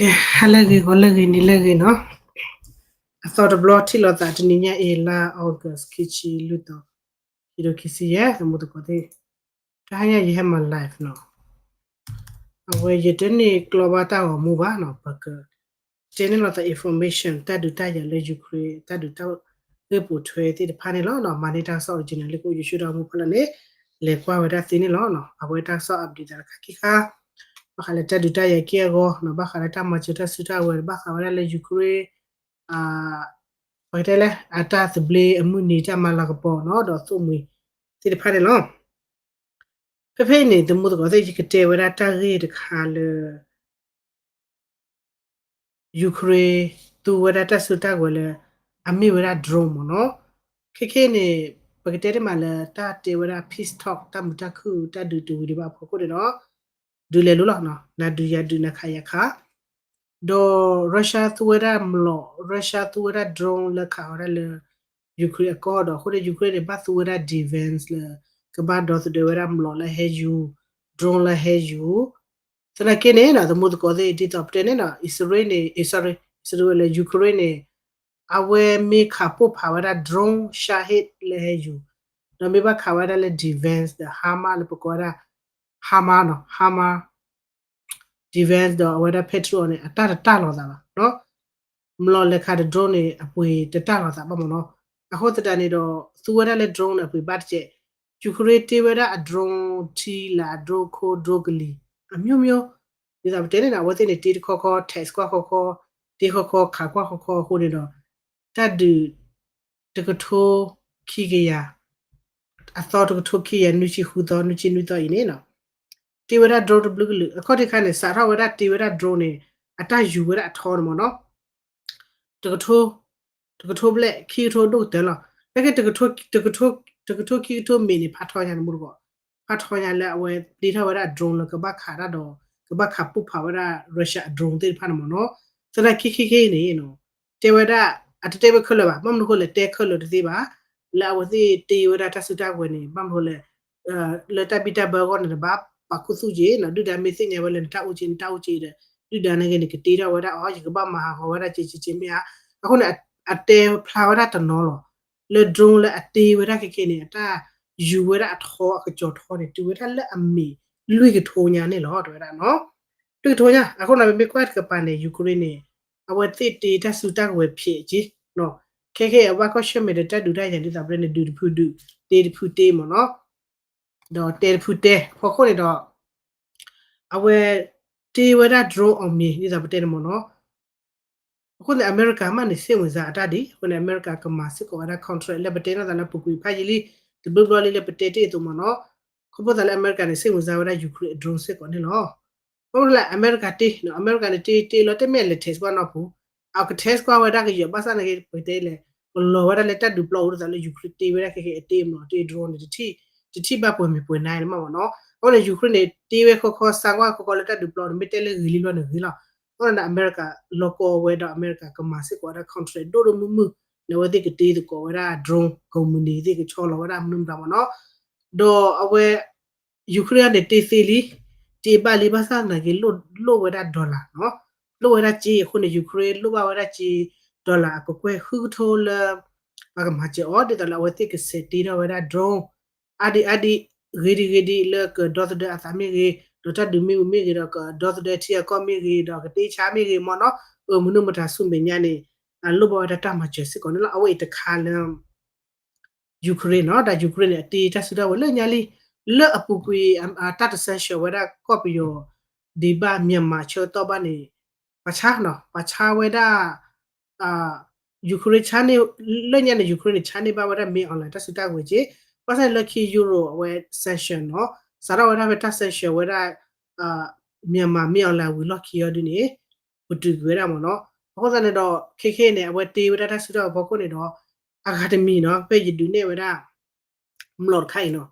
ဟါလၢအဂ့ၤ ဂီၤလၢအဂ့ၤ နံၤလၢအဂ့ၤနီၤ. အသီတဘျီထံၣ်လိာ်သးတနံၤညါအံၤ လါ August ခံဆံလွံၢ်သီ, ခံကထိခံဆံယဲၢ် သမူသကိးသ့ၣ်, တဟါညါယဟဲမၤ live နီၤ. အဝဲယတန့ၢ်ကျီဘၣ်တၢ်ဂီၤမူဘၣ်နီၤ, ပကတဲန့ၢ်လိာ်သး information တၢ်ဒုးတၢ်ယၤလၢ Ukraine တၢ်ဒုးတၢ်ဂ့ၢ်ပိာ်ထွဲသ့ၣ်တဖၣ်န့ၣ်လီၤ. မၤန့ၢ်တၢ်ကစီၣ် original လၢကအိၣ် YouTube ဒီးမူဖီလာ်န့ၣ် လဲၤကွၢ်ဝဲဒၣ်သ့န့ၣ်လီၤ. အဝဲတၢ်ကစီၣ် update သးတခါခံခါ ဘၣ်ဃးလၢတၢ်ဒုးတၢ်ယၤက့ၢ်အဂီၢ်နီၤ, ဘၣ်ဃးလၢတၢ်မၤစၢၤတၢ်စုတၢ်ဝဲၤ ဘၣ်ဃးဝဲဒၣ်လၢ Ukraine ပကတဲလၢ အတၢ်သဘျ့အမုၢ်နံၤ တၢ်မၤလၤကပီၤနီၤ ဒီးသိၣ်မှံၤသ့ၣ်တဖၣ်န့ၣ်လီၤ. ဖဲဖဲအံၤန့ၣ် သမူသကိးသ့ၣ် ယကတဲဝဲဒၣ်တၢ်ဂ့ၢ်တခါလၢ Ukraine သူဝဲဒၣ်တၢ်စုတၢ်ဝဲၤလၢ အမ့ၢ်ဝဲဒၣ် drone မ့ၢ်နီၤ. ခဲခဲအံၤန့ၣ် ပကတဲတ့ၢ်မးလၢတၢ်တဲဝဲဒၣ် peace talk တၢ်မုာ်တၢ်ခုၣ် တၢ်ဒုးတဝံၤဒံးဘၣ်အဖီခိၣ်န့ၣ်ဒီး ဒုးလဲၤလိၤလီၤ, နၤဒုးယၤဒုး နၤခးယၤခး ဒီး Russia သူဝဲဒၣ်မျိာ်, Russia သူဝဲဒၣ် drone လၢခးဝဲဒၣ်လၢ Ukraine အကီၢ်ဒီး အဃိန့ၣ် Ukraine န့ၣ် ဘၣ်သူဝဲဒၣ် defense လၢ ကဘၣ်ဒီသဒၢဝဲဒၣ်မျိာ်လၢဟဲယူၤ, drone လၢဟဲယူၤ, သနာ်က့န့ၣ် သမူသကိးသ့ၣ် ဒ်သိးပတဲန့ၣ်နီၤ အံၣ်စရ့လးန့ၣ်, အံၣ်စရ့လး လၢ Ukraine န့ၣ် အဝဲမ့ၢ်ခးပိၢ်ဖးဝဲဒၣ် drone Shahed လၢဟဲယူၤ, ဒီးမ့ၢ်ဘၣ်ခးဝဲဒၣ်လၢ defense ဒီး HIMARS လၢပကိးဝဲဒၣ် HIMARS နီၤ, HIMARS defense ဒီးအဝဲဒၣ် Patriot န့ၣ် အတၢ်တတၢ်လီၤသးဘၣ်. မျိာ်လဲၤခးဒီး drone န့ၣ် အပှ့ၤတတၢ်လီၤသးဘၣ်မ့ၢ်နီၤ. အဃိသတးန့ၣ်ဒီး သူဝဲဒၣ်လၢ drone န့ၣ် အပှ့ၤဘၣ်တက့ၢ်. Ukraine တ့ဝဲဒၣ်အ drone ထံလာ်, drone ခိ, drone ကလံၤ အမျိုးမျိုး, ဒ်သိးပတဲန့ၣ် အဝဲသ့ၣ်န့ၣ် တ့တခီခီ test ကွၢ်ခီခီ, တ့ခီခီ ခးကွၢ်ခီခီအဃိန့ၣ်ဒီး တၢ်ဒုး တကထိခံကယၤ, အသီတကထိခံကယၤနွံဆံဃုသီ နွံဆံနွံသီအံၤန့ၣ်နီၤ, တ့ဝဲဒၣ် drone တဘျုးကလုာ်. အခီၣ်ထံးခါန့ၣ် စးထီၣ်ဝဲဒၣ်တ့ဝဲဒၣ် drone န့ၣ် အတၢ်ယူၤဝဲဒၣ်အထီန့ၣ်မ့ၢ်နီၤ, တကထိ, တကထိဘျဲၣ် ခံကထိဒိၣ်ကတၢၢ်လီၤ. ဖဲက့ တကထိခံကထိမ့ၢ်န့ၣ် ဖးထီညါန့ၣ်မူတကိး, ဖးထီညါလၢအဝဲတ့ထီၣ်ဝဲဒၣ် drone လၢကဘၣ်ခးတၢ်ဒီး ကဘၣ်ခးပိၢ်ဖးဝဲဒၣ် Russia အ drone သ့ၣ်တဖၣ်န့ၣ်မ့ၢ်နီၤ. သနာ်က့ခဲခဲအံၤန့ၣ် တဲဝဲဒၣ် အတတဲဝဲခဲလၢာ်ဘၣ်. ဘၣ်မနုၤဃိလဲၣ် တဲခဲလၢာ်တသ့ဘၣ်. လၢအဝဲသ့ၣ်တ့ဝဲဒၣ်တၢ်စုတၢ်ဝဲၤန့ၣ် ဘၣ်မနုၤဃိလဲၣ် လၢတၢ်ဘံၣ်တၢ်ဘၢအဂီၢ်န့ၣ် နဘၣ်ပာ်ခူသူၣ်က့ၤနီၤ, ဒုၣ်ဒါမ့ၢ်သ့ၣ်ညါဝဲလၢနတၢ်အိၣ်က့ၤ နတၢ်အိၣ်က့ၤဒီး ဒုၣ်ဒါန့ၣ်ဂ့ၤန့ၣ် ကတ့ထီၣ်ဝဲဒၣ်အီၤ ယကဘၣ်မၤဟးဂီၤဝဲဒၣ်က့ၤက့ၤက့ၤမ့ၢ်ဧါ. အဃိန့ၣ် အတဲဖျါဝဲဒၣ်တနီၤလီၤ. လၢ drone လၢအတ့ဝဲဒၣ်ခဲခဲန့ၣ် အတၢ်ယူၤဝဲဒၣ်အထီအကစီၤထီန့ၣ် တုၤဝဲဒၣ်လၢအမ့ၢ်လွံၢ်ကထိညါန့ၣ်လီၤ တဲဝဲဒၣ်နီၤ. လွံၢ်ကထိညါ. အဃိန့ၣ် ပမ့ၢ်ကွၢ်တကပၤန့ၣ် Ukraine န့ၣ် အဝဲသ့ၣ်တ့တၢ်စုတၢ်ကဝဲၤဖျဲးက့ၤ ခဲခဲအံၤအဘၣ်ကွၢ်ဆၢၣ်မဲာ်ဒီးတၢ်ဒုးတၢ်ယၤဒ်သိးပတဲန့ၣ် ဒုးတဖုဒုး တ့တဖုတ့မ့ၢ်နီၤ, ဒီးတဲတဖုတဲ ဖီခိၣ်န့ၣ်ဒီး အဝဲတ့ဝဲဒၣ် drone အီၤမ့ၢ် ဒ်သိးပတဲန့ၣ်မ့ၢ်နီၤ. အဃိန့ၣ် အမဲရကၤမးန့ၣ် စိတ်ဝင်စား အတၢ်ဒ်အဃိန့ၣ် အမဲရကၤကမၤစ့ၢ်ကီးဝဲဒၣ် contract လၢပတဲနီၢ်သးလၢပူၤကွံာ်ဖးယံာ်လံ တဘျုးဘျီလံလၢပတဲတ့ၢ်အသိးမ့ၢ်နီၤ. ခီဖျိသးလၢအမဲရကၤန့ၣ် စိတ်ဝင်စား ဝဲဒၣ် Ukraine အ drone စ့ၢ်ကီးန့ၣ်လီၤ. ဘၣ်မနုၤလဲၣ် အမဲရကၤတ့ အမဲရကၤန့ၣ်တ့တ့လီၤ တမ့ၢ်အလဲၤ test ကွၢ်နီၢ်ပူၤ, အက test ကွၢ်ဝဲဒၣ်ကယီၤ ဘၣ်ဆၣ်သနာ်က့ ပကတဲလဲၣ် ကလီၤဝဲဒၣ်လၢတၢ်ဒုးပျီအိၣ်ဒ်သိးလၢ Ukraine တ့ဝဲဒၣ်ခဲခဲအတ့မ့ၢ်နီၤ တ့ drone န့ၣ် တထံၣ်ဘၣ်ပှဲၤမံၤပှဲၤနါန့ၣ်မ့ၢ်နီၤ. အဃိန့ၣ် Ukraine န့ၣ် တ့ဝဲခီခီ စါကွၢ်ခီခီလၢတၢ်ဒုးပျီန့ၣ် မ့ၢ်တဲလၢဂ့ၤလံလီၤန့ၣ်ဂ့ၤလီၤ. အဃိန့ၣ် အမဲရကၤလီၤကီဝဲဒီး အမဲရကၤကမၤစ့ၢ်ကီးဝဲဒၣ် contract ဒိၣ်ဒိၣ်မုၢ်မုၢ် လၢအဝဲသ့ၣ်ကတ့သကိးဝဲဒၣ် drone company သ့ၣ်ကဆီလီၤဝဲဒၣ်မနုၤမတၤမ့ၢ်နီၤ. ဒီးအဝဲ Ukraine န့ၣ် တ့သ့လံ တ့ဘၣ်လံ ဘၣ်ဆၣ်သနာ်က့ လိၣ်ဝဲဒၣ် dollar နီၤ, လိၣ်ဝဲဒၣ်စ့ အဃိန့ၣ် Ukraine လိၣ်ဘၣ်ဝဲဒၣ်စ့ dollar အကကွဲၢ်ဃုကထိလၢ ပှၤကမၤစၢၤအီၤ ဒ်သိးလၢအဝဲသ့ၣ်ကစဲးတ့ထီၣ်ဝဲဒၣ် drone အါဒံအါဒံ ဂ့ၤဒံဂ့ၤဒံ လၢကဒီသဒၢအသးမ့ၢ်ဂ့ၤ, ဒီးတၢ်ဒုးမ့ၣ်အူမ့ၢ်ဂ့ၤ, ဒီးကဒီသဒၢထံအကီၢ်မ့ၢ်ဂ့ၤ, ဒီးကတ့ဆါမ့ၢ်ဂ့ၤမ့ၢ်နီၤ, အမနုၤမတၤဆူမဲာ်ညါန့ၣ် လိၣ်ဘၣ်ဝဲဒၣ်တၢ်မၤစၢၤစ့ၢ်ကီးန့ၣ်လီၤ. အဝဲအံၤတခါလၢ Ukraine နီၤ, ဒီး Ukraine န့ၣ် အတ့တၢ်စုတၢ်ဝဲၤလၢညါလံ, လၢအပူၤကွံာ် တၢ်တ sanction ဝဲဒၣ်ကီၢ်ပယီၤ ဒံးဘၣ် Myanmar ဆၢကတီၢ်ဘၣ်န့ၣ် ပှၤဆါနီၤ, ပှၤဆါဝဲဒၣ် Ukraine ဆါန့ၢ် လၢညါန့ၣ် Ukraine န့ၣ် ဆါန့ၢ်ဘၣ်ဝဲဒၣ် မင်းအောင်လှိုင် တၢ်စုတၢ်ဝဲၤက့, ဘၣ်ဆၣ်န့ၣ်လၢခံ Europe အဝဲ sanction နီၤ, စးထီၣ်ဝဲဒၣ်ဖဲတၢ် sanction ဝဲဒၣ် Myanmar မင်းအောင်လှိုင် ဝံၤလီၢ်ခံအီၤဒ်န့ၣ် ပတုာ်ကွံာ်ဝဲဒၣ်မ့ၢ်နီၤ. အဃိသတးန့ၣ်ဒီး ခဲခဲအံၤန့ၣ် အဝဲတ့ဝဲဒၣ်တၢ်စုတၢ်ဝဲၤဖီခိၣ်န့ၣ်ဒီး အဂၤတမံၤနီၤ ဖဲယဒုးနဲၣ်ဝဲဒၣ် မျိာ်တခါအံၤနီၤ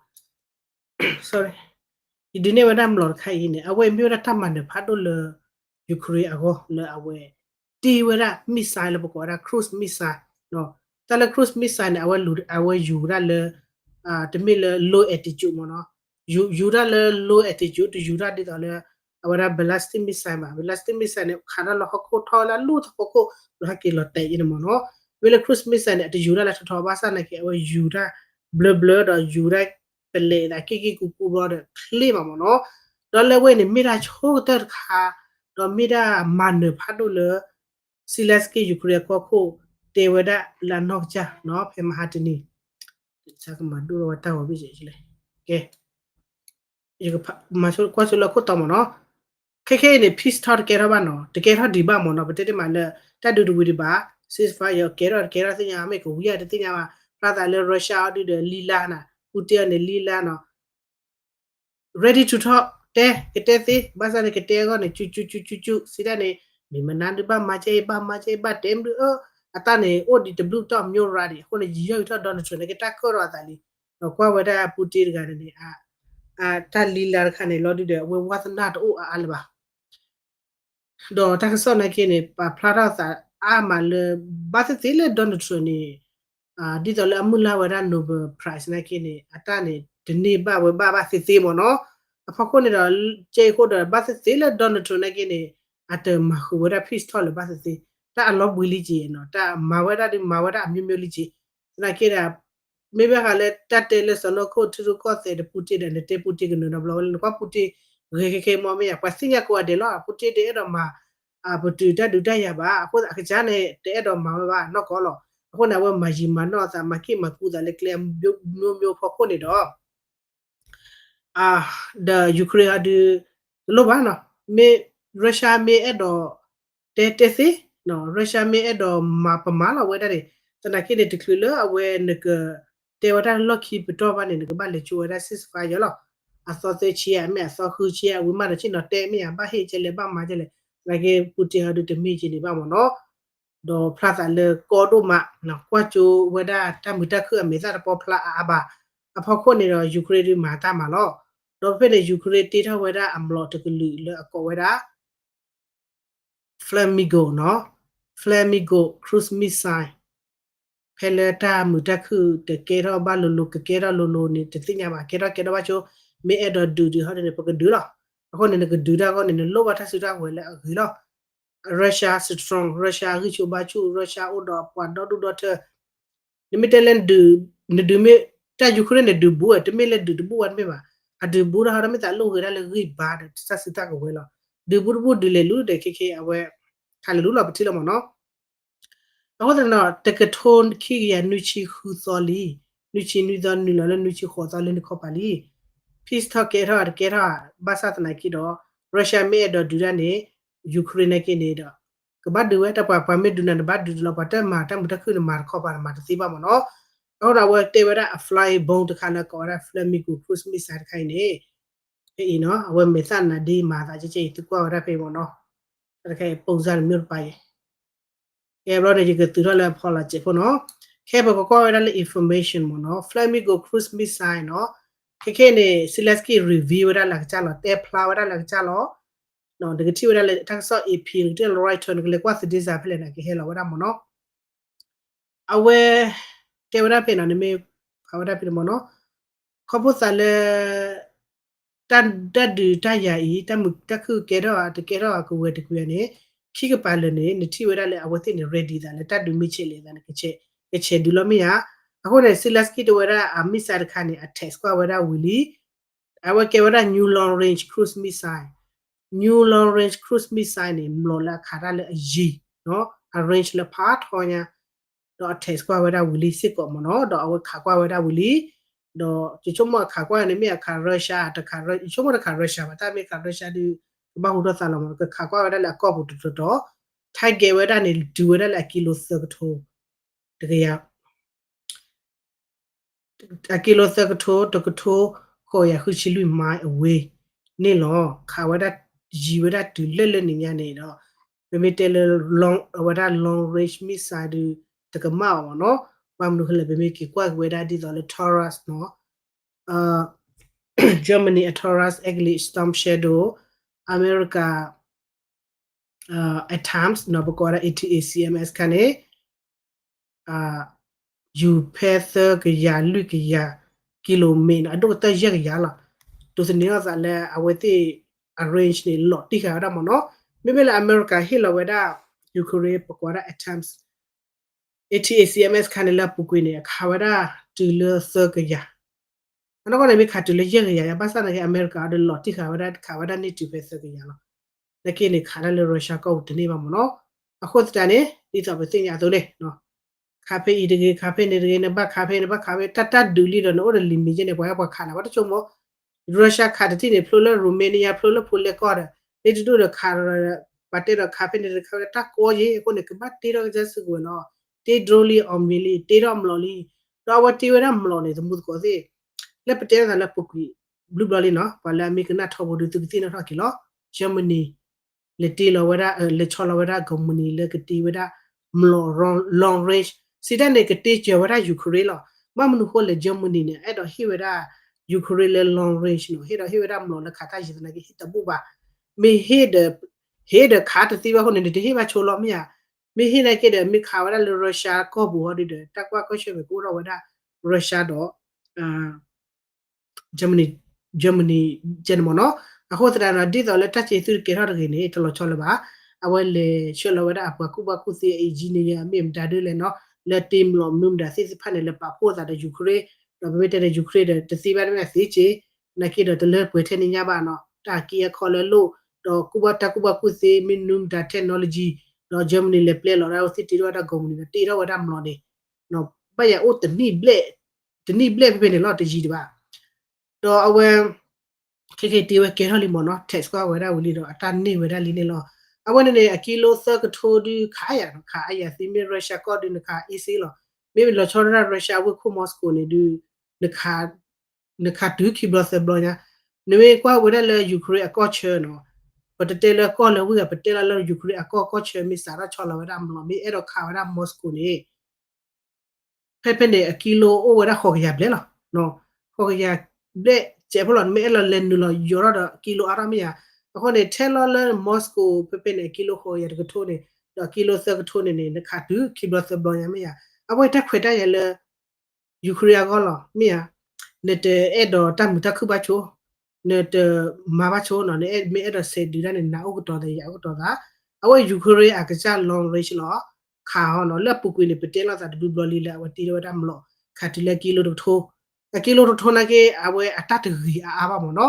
ယဒုးနဲၣ်ဝဲဒၣ်မျိာ်တခါအံၤန့ၣ် အဝဲမ့ၢ်ဝဲဒၣ်တၢ်မၤနၢၤဖးဒိၣ်လၢ Ukraine အဂီၢ် လၢအဝဲတ့ဝဲဒၣ် missile လၢပကိးဝဲဒၣ် cruise missile တၢ်လၢ cruise missile န့ၣ် အဝဲယူၤဒၣ်လၢ တမ့ၢ်လၢ low altitude မ့ၢ်နီၤ, ယူၤဒၣ်လၢ low altitude တယူၤဒၣ်ဒ်သိးလၢ အဝဲဒၣ် ballistic missile ဘၣ်, ballistic missile န့ၣ် ခးတၢ်လၢဟီၣ်ခိၣ်ထီၣ်ဝဲလၢအလိၣ်သဖီခိၣ် လီၤဟဲက့ၤလီၤတဲာ်အံၤန့ၣ်မ့ၢ်နီၤ. မ့ၢ်လၢ cruise missile န့ၣ် အတယူၤတၢ်လၢထီထီဘၣ်ဆၣ်နာ်က့ အဝဲယူၤတၢ်ဘျၢဘျၢဒီးယူၤတၢ်ပလဲၤသးက့ၢ်က့ၢ်ကူကူဘျီဒီးချ့မးမ့ၢ်နီၤ. ဒီးလၢအဝဲန့ၣ်မ့ၢ်တၢ်ဆိကတၢၢ်တခါ ဒီးမ့ၢ်တၢ်မၤနၢၤဖးဒိၣ်လၢ Zelensky Ukraine အကီၢ်ခိၣ် တဲဝဲဒၣ်လၢအနီၢ်ကစၢ်နီၤ ဖဲမဟါတနံၤ ကမၤဒိၣ်ထီၣ်ဝဲတၢ်ဂီၤဘ့ၣ်ကဲ ယကမၤဆိကွၢ်ဆိလၢခိၣ်တီမ့ၢ်နီၤ. ခဲခဲအံၤန့ၣ် peace talk တကဲထီၣ်ဘၣ်နီၤ, တကဲထီၣ်ဒံးဘၣ်မ့ၢ်နီၤ, ပတဲတ့ၢ်မးလၢ တၢ်ဒုးတဝံၤဒံးဘၣ်, ceasefire ကဲထီၣ်တကဲထီၣ်သ့ၣ်ညါ မ့ၢ်ကဝံၤဧါတသ့ၣ်ညါဘၣ်, ဖျါသးလၢ Russia အီၤဒုဒီး လံလါနီၤ, Putin အီၤန့ၣ် လံလါနီၤ ready to talk တဲ ကတဲသ့, ဘၣ်ဆၣ်န့ၣ် ကတဲအဂီၢ်န့ၣ် ကၠူကၠူကၠူကၠူကၠူ စံးဒၣ်န့ၣ် မ့ၢ်မနုၤဒုးဘၣ်မၤကဲအံၤ ဘၣ်မၤကဲအံၤ ဘၣ်တဲမနုၤအၢ, အတၢ်န့ၣ် အိၣ်ဒံးတဘျုးတီၢ် မျိုးရးဒံး အဃိန့ၣ် ယယီၢ်ကထီၣ် Donald Trump န့ၣ် ကတၢ်ကၢၣ်ထီၣ်အသးလံ, ဒီးကွၢ်ဝဲဒၣ် Putin တဂၤန့ၣ်န့ၣ် တၢ်လံလါတခါန့ၣ် လီၤဒုဒီး အဝဲဝါသနာတအိၣ်အါအါလၢၤဘၣ် ဒီးတၢ်ကစီၣ်နာ်က့န့ၣ် ပာ်ဖျါထီၣ်သးအါမးလၢ ဘၣ်သ့ၣ်သ့ၣ်လၢ Donald Trump န့ၣ် ဒ်သိးလၢအမုၢ်လၢ်ဝဲဒၣ် Nobel Prize နာ်က့န့ၣ် အတၢ်န့ၣ် တန့ၢ်ဘၣ်ဝဲဘၣ်ဘၣ်သ့ၣ်သ့ၣ်မ့ၢ်နီၤ. အဖီခိၣ်န့ၣ်ဒီး ကဲအံၤအဃိဒီး ဘၣ်သ့ၣ်သ့ၣ်လၢ Donald Trump နာ်က့န့ၣ် အတမၤဃုာ်ဝဲဒၣ် peace talk လၢၤဘၣ်သ့ၣ်သ့ၣ် တၢ်အလီၤဘှံးလံက့ၤနီၤ, တၢ်မၤဝဲဒၣ်ဒုးမၤဝဲဒၣ်အမျိုးမျိုးလံက့ၤ, သနာ်က့ဒီး မ့ၢ်ဘၣ်ဃးလၢတၢ်တဲလၢစီၤနီၢ်ခိၣ်ထံရူၢ်ကီၢ်သဲးဒီး Putin ဒီး နတဲ Putin ကနၢၤဒီးဘျီဝဲလၢနကွၢ် Putin ဂဲၤခဲခဲမ့ၢ်မ့ၢ်ယါ ပှၤသ့ၣ်ညါကိးဂၤဒဲးလီၤ, Putin တအဲၣ်ဒိးမၤ ပတုာ်တၢ်ဒုးတၢ်ယၤဘၣ်, အဃိသတးအကစၢ်န့ၣ် တအဲၣ်ဒိးမၤဝဲဘၣ်နီၢ်ကီၢ်လီၤ. အဃိန့ၣ် အဝဲမၤယံာ်မၤနီၢ်အသး မၤက့ၣ်မၤကူသးလၢကျဲမျိုးမျိုးဖီခိၣ်န့ၣ်ဒီး ဒီး Ukraine အီၤဒုး တလိၣ်ဘၣ်နီၤ, မ့ၢ် Russia မ့ၢ်အဲၣ်ဒိး တဲတဲသ့, Russia မ့ၢ်အဲၣ်ဒိးမၤပမၤလီၤဝဲဒၣ်န့ၣ်, သနာ်က့န့ၣ် တချုးလၢအဝဲနက တဲဝဲဒၣ်လီၢ်ခံပတီၢ်ဘၣ်န့ၣ် နကဘၣ်လဲၤကၠိဝဲဒၣ် ceasefire လီၤ. အသီသၢဆံဧါ မ့ၢ်အသီဃုဆံဧါ ဝံၤမးဒီးဆ့ၣ်နီၤတဲမ့ၢ်ဧါ ဘၣ်ဟ့ၣ်ကဲလဲၣ် ဘၣ်မၤကဲလဲၣ်, သနာ်က့ Putin အီၤဒုးတမ့ၢ်က့ၤန့ၣ်ဘၣ်မ့ၢ်နီၤ. ဒီးဖျါသးလၢကီဒိၣ်မး ကွၢ်ကၠိဝဲဒၣ်တၢ်မုာ်တၢ်ခုၣ်အမဲာ်သၣ်တပီဖျါအါအါဘၣ်. အဖီခိၣ်န့ၣ်ဒီး Ukraine ဒုးမၤတၢ်မၤလီၤ. ဒီးဖဲန့ၣ် Ukraine တ့ထီၣ်ဝဲဒၣ်အမျိာ်တကလုာ်လၢအကိးဝဲဒၣ် Flamingo နီၤ, Flamingo cruise missile ဖဲလၢတၢ်မုာ်တၢ်ခုၣ်တကဲထီၣ်ဘၣ်လိၤလိၤ ကကဲထီၣ်လိၤလိၤန့ၣ် တသ့ၣ်ညါဘၣ် ကဲထီၣ်ကဲထီၣ်ဘၣ်ဆိ, မ့ၢ်အဲၣ်ဒိးဒုးဒုးဟီဒ်န့ၣ် ပကဒုးလီၤ. အဃိန့ၣ် နကဒုးတၢ်အဂီၢ်န့ၣ် နလိၣ်ဘၣ်တၢ်စုတၢ်ကဝဲၤလၢအဂ့ၤလီၤ. Russia strong, Russia ဂံၢ်ဆူၣ်ဘါဆူၣ်, Russia အိၣ်ဒီးပှၤဒီဒူၣ်ဒီထၢ နမ့ၢ်တဲလၢ နဒုးမ့ၢ် တၢ် Ukraine န့ၣ် ဒုးဘူးဝဲ တမ့ၢ်လၢဒုးတဘူးဝဲတမ့ၢ်ဘၣ်, အဒုးဘူးတၢ်ဟီဒီးမ့ၢ်သးလိၣ်ဂ့ၤဒၣ်လၢဂံၢ်ဘါဒီးတၢ်စုတၢ်ကဝဲၤလီၤ. ဒုးဘူးတဘူးဒုးလဲၤလူၤဒီး ခဲခဲအဝဲ ခးလဲၤလူၤလီၤ ပထံၣ်လီၤမ့ၢ်နီၤ. အဃိသတးဒီး တကထိခံကယၤနွံဆံဃုသီလံ, နွံဆံနွံသီနုာ်လီၤလၢနွံဆံဃိးသီလၢနခီပၤလံ. peace talk ကဲထီၣ်တကဲထီၣ် ဘၣ်ဆၣ်သနာ်က့ဒီး Russia မ့ၢ်အဲၣ်ဒိးဒုးတၢ်န့ၣ် Ukraine နာ်က့န့ၣ်ဒီး ကဘၣ်ဒုးဝဲ တၢ်ပှၤ ပှၤမ့ၢ်ဒုးနၤနဘၣ်ဒုးလီၤ ပှၤတမၤတၢ်မုာ်တၢ်ခုၣ်န့ၣ် မၤတခီပၤန့ၣ် မၤတသ့ဘၣ်မ့ၢ်နီၤ. အဃိဒီးအဝဲတဲဝဲဒၣ်အ flying bomb တခါလၢကိးဝဲဒၣ် Flamingo cruise missile တခါအံၤန့ၣ် ဖဲအံၤနီၤ အဝဲမဲာ်သၣ်နၤဒ့မၤသးကဲကဲအံၤ သုကွၢ်ဝဲဒၣ်ဖဲအံၤမ့ၢ်နီၤ. တၢ်တခါအံၤ ပုံစံ တမျိုးတပါအံၤ ကဲဘျီန့ၣ် ယကသုးထီၣ်လၢအဖီလာ်စဲးဖိနီၤ. ခဲပကကွၢ်ဝဲဒၣ်လၢ information မ့ၢ်နီၤ Flamingo cruise missile နီၤ. ခဲခဲန့ၣ် Zelensky reveal ဝဲဒၣ်လၢကစၢ်လီၤ တဲဖျါဝဲဒၣ်လၢကစၢ်လီၤ. နကထံၣ်ဝဲဒၣ်လၢတၢ်ကစီၣ် AP နကထံၣ်လၢ Reuters နကလဲၤကွၢ် Theresa ဖဲလဲၣ်န့ၣ် ကဟဲလီၤဝဲဒၣ်မ့ၢ်နီၤ. အဝဲ တဲဝဲဒၣ်ဖဲနီၤ နမ့ၢ်ဖးဝဲဒၣ်ဖဲန့ၣ်မ့ၢ်နီၤ ခီဖျိသးလၢ တၢ်ဒုးတၢ်ယၤအံၤ တၢ်မုာ်တၢ်ခုၣ်ကဲထီၣ် တကဲထီၣ်ကဝဲၤတကွံၤန့ၣ် ခံကပၤလၢာ်န့ၣ် နထံၣ်ဝဲဒၣ်လၢအဝဲသ့ၣ်န့ၣ် ready သးလၢတၢ်ဒုးမ့ၢ်ဆဲးလဲၤသးန့ၣ် ကဆဲးဒုးလီၤမ့ၢ်ဧါ. အဃိန့ၣ် Zelensky တဲဝဲဒၣ်အ missile တခါန့ၣ် အ test ကွၢ်ဝဲဒၣ်ဝံၤလံ အဝဲကဲဝဲဒၣ် new long range cruise missile, new long range cruise missile န့ၣ် မျိာ်လၢအခးတၢ်လၢအယံၤ အ range လၢဖးထီညါ ဒီးအ test ကွၢ်ဝဲဒၣ်ဝံၤလံစ့ၢ်ကီးမ့ၢ်နီၤ ဒီးအဝဲခးကွၢ်ဝဲဒၣ်ဝံၤလံ ဒီးယဆိကမိၣ်အခးကွၢ်န့ၣ်မ့ၢ်အခး Russia တခး ယဆိကမိၣ်တခး Russia ဘၣ် တၢ်မ့ၢ်ခး Russia ဒုး ကဘၣ်ဟူထီၣ်သးလီၤမ့ၢ်နီၤ ကခးကွၢ်ဝဲဒၣ်လၢအကီၢ်ပူၤတတီၤတီၤ target ဝဲဒၣ်န့ၣ် တုၤဝဲဒၣ်လၢအကံလိသၢကထိ တကယၤ အကံလိသၢကထိ တကထိ ဃိးကယၤဃုဆံလွံၢ် mile away န့ၣ်လီၤ. ခးဝဲဒၣ် ယံၤဝဲဒၣ်တုၤလၢလၢန့ၣ်ညါန့ၣ်ဒီး ပမ့ၢ်တဲလၢ long အဝဲဒၣ် long range missile ဒုး တကမၣ်အီၤမ့ၢ်နီၤ. ဘၣ်မနုၤဃိလဲၣ် ပမ့ၢ်က့ၤကွၢ်က့ၤဝဲဒၣ်ဒ်သိးလၢ Taurus နီၤ Germany အ Taurus Eaglet Storm Shadow အမဲရကၤ ATACMS နီၤ ပကိးဝဲဒၣ် A T A C M S ခါန့ၣ် ယူၤဖဲသၢကယၤလွံၢ်ကယၤ ကံလိမ့ၣ်နီၤ အဒိၣ်ကတၢၢ်ယဲၢ်ကယၤလီၤ. ဒိးသန့ၤထီၣ်သးလၢအဝဲသ့ၣ် အ range န့ၣ် လီၤတံၢ်ဃာ်ဝဲဒၣ်မ့ၢ်နီၤ. မ့မ့ၢ်လၢအမဲရကၤဟ့ၣ်လီၤဝဲဒၣ် Ukraine ပကိးဝဲဒၣ် ATACMS ခါန့ၣ် လၢအပူၤကွံာ်န့ၣ် အခးဝဲဒၣ်တုၤလၢသၢကယၤ, အနီၢ်ကီၢ်န့ၣ် မ့ၢ်ခးတုၤလၢယဲၢ်ကယၤယါ, ဘၣ်ဆၣ်သနာ်က့ အမဲရကၤအံၤဒီးလီၤတံၢ်ဃာ်ဝဲဒၣ် ခးဝဲဒၣ်န့ၢ်တုၤဖဲသၢကယၤလီၤ. သနာ်က့န့ၣ် ခးဒၣ်လၢ Russia ကီၢ်ပူၤတန့ၢ်ဘၣ်မ့ၢ်နီၤ. အဃိသတးန့ၣ် ဒ်သိးပသ့ၣ်ညါအသိးန့ၣ် ခးဖဲအံၤတဂ့ၤ, ခးဖဲန့ၣ်တဂ့ၤ, နဘၣ်ခးဖဲ နဘၣ်ခးဖဲ တၢ်တၢ်ဒုးလံဒီး နအိၣ်ဒီးလံာ်မ့ၢ်ကဲန့ၣ် ပှၤဟဲပှၤခးနၤ ဘၣ်တဆိကမိၣ် Russia ခးတထံၣ်န့ၣ် ဖျိလၢ Romania ဖျိလၢ Poland ကီၢ်ဒီး လၢတဒိၣ်ဒီးခးဒီး ပှၤတဲဒီးခးဖဲန့ၣ်တခါဝဲ တၢ်ကီယ့ၣ် အဃိန့ၣ် ကဘၣ်တ့ထီၣ်ကစၢ်စုကဝဲၤနီၤ, တ့ drone လံ အီၣ်မ့ၢ်လံ တ့ထီၣ်မျိာ်လံ, ဒီးအဝဲတ့ဝဲဒၣ်မျိာ်န့ၣ် သမူသကိးသ့ၣ် လၢပတဲလိာ်သးလၢပူၤကွံာ် ဘျုးဘျီလံနီၤ, ပှၤလၢအမ့ၢ်ကနၣ်ထီဘိဒီး သုကသ့ၣ်နီၣ်ထီၣ်က့ၤလီၤ. Germany လဲၤတ့လီၤဝဲဒၣ် လဲၤဆီလီၤဝဲဒၣ် Germany လၢကတ့ဝဲဒၣ်မျိာ် long range စံးတၢ်န့ၣ် ကတ့စၢၤဝဲဒၣ် Ukraine လီၤ. ဘၣ်မနုၤဃိလဲၣ် Germany န့ၣ် အဲၣ်ဒိးဟ့ၣ်ဝဲဒၣ် Ukraine လၢ long range နီၤ, ဟ့ၣ်ဒိးဟ့ၣ်ဝဲဒၣ်မျိာ်လၢခးတၢ်ယံၤသနာ်က့ ဟ့ၣ်တဘူၣ်ဘၣ်. မ့ၢ်ဟ့ၣ်ဒီး ဟ့ၣ်ဒီးခးတသ့ဘၣ်အဃိန့ၣ် နတဟ့ၣ်ဘၣ်ဆိလီၤမ့ၢ်ဧါ. မ့ၢ်ဟ့ၣ်သနာ်က့ဒီး မ့ၢ်ခးဝဲဒၣ်လၢ Russia ကီၢ်ပူၤဟီဒုဒီး တၢ်ကွၢ်ကီၢ်ဆၢၣ်မဲာ်ကအိၣ်ထီၣ်ဝဲဒၣ် Russia ဒီး Germany, Germany ကဲန့ၣ်မ့ၢ်နီၤ. အဃိသတးဒီး ဒ်သိးလၢတၢ်စံးသုတကဲထီၣ်တဂ့ၤန့ၣ် တလီၤဆီလၢၤဘၣ်. အဝဲလဲၤဆှၢလီၤဝဲဒၣ်အပှၤကူၣ်ဘၣ်ကူၣ်သ့ engineer မ့ၢ်မတၤဒ်လဲၣ်နီၤ, လၢတ့မျိာ်မနုၤမတၤသ့ၣ်တဖၣ်န့ၣ် လဲၤပာ်ဖှိၣ်သးဒီး Ukraine, ဒီးပမ့ၢ်တဲဒီး Ukraine ဒီး တသ့ဘၣ်တမ့ၢ်သ့က့, သနာ်က့ဒီး တလၢပှဲၤထဲန့ၣ်ညါဘၣ်နီၤ, တၢ်က့အခီလၢလိၣ်, ဒီးကူၣ်ဘၣ်တၢ်ကူၣ်ဘၣ်ကူၣ်သ့ မ့ၢ်မနုၤမတၤ technology, ဒီး Germany လဲၤပျဲလီၤဒၣ်ဝဲသ့ၣ်တ့ထီၣ်ဝဲဒၣ် Germany ဒီးတ့ထီၣ်ဝဲဒၣ်မျိာ်န့ၣ် ဘၣ်ယၤအိၣ်တနံၣ်ဘျဲၣ်, တနံၣ်ဘျဲၣ်ဖဲဖဲန့ၣ်လီၤ တယံၤတဘၣ်. ဒီးအဝဲ ခဲက့ၤတ့ဝဲကဲထီၣ်လံမ့ၢ်နီၤ, tax ကွၢ်ဝဲဒၣ်ဝံၤလံဒီး အတၢ်န့ၢ်ဝဲဒၣ်လံန့ၣ်လီၤ. အဝဲန့ၣ်န့ၣ် အကံလိသၢကထိဒုးခးယၤနီၤ, ခးအယၤသံ မ့ၢ် Russia ကီၢ်ဒုးနခး easy လီၤ. မ့ၢ်လီၤဆီဒၣ် Russia အဝ့ၢ်ခိၣ် Moscow န့ၣ်ဒုး နခးတုၤခံဘျီသၢဘျီညါ, နမ့ၢ်ကွၢ်ဝဲဒၣ်လၢ Ukraine အကီၢ်ဆၢနီၤ, ပတတဲလၢကီၢ်လၢဝ့ၢ်ဂၤ ပတဲလီၤလၢ Ukraine အကီၢ်ကီၢ်ဆၢ မ့ၢ်စးထီၣ်ဆီလီၤဝဲဒၣ်မျိာ် မ့ၢ်အဲၣ်ဒိးခးဝဲဒၣ် Moscow န့ၣ် ဖဲဖဲန့ၣ် အကံလိအိၣ်ဝဲဒၣ်ဃိးကယၤဘျဲၣ်လီၤ. ဃိးကယၤဘျဲၣ်စဲးဖိလီၤ, နမ့ၢ်အဲၣ်လီၤလဲၤနုာ်လီၤယိးထီၣ်ဒီး အကံလိအါထီၣ်မ့ၢ်ဧါ. အဃိန့ၣ် ထဲလီၤလၢ Moscow ဖဲဖဲန့ၣ် အကံလိဃိးကယၤတကထိန့ၣ် ဒီးအကံလိသၢကထိန့ၣ်န့ၣ် နခးတုၤခံဘျီသၢဘျီညါမ့ၢ်ဧါ. အဝဲတၢ်ခွဲးတၢ်ယာ်လၢ Ukraine အဂီၢ်လီၤ မ့ၢ်ဧါ. နတအဲၣ်ဒိးတၢ်မုာ်တၢ်ခုၣ်ဘၣ်ဆိ, နတမၤဘၣ်ဆိနီၤ, နမ့ၢ်အဲၣ်ဒိးစဲးဒုးတၢ်န့ၣ် နၤအိၣ်ကတီၤသး ယၤအိၣ်ကတီၤသး. အဝဲ Ukraine အကစၢ် long range လီၤ, ခးအီၤနီၤ, လၢအပူၤကွံာ်န့ၣ် ပတဲလိာ်သးတဘျုးဘျီလံလၢအဝဲတ့ထီၣ်ဝဲဒၣ်မျိာ် ခးတုၤလၢအကံလိတကထိ, အကံလိတကထိနာ်က့ အဝဲအတၢ်တဂ့ၤအါအါဘၣ်မ့ၢ်နီၤ,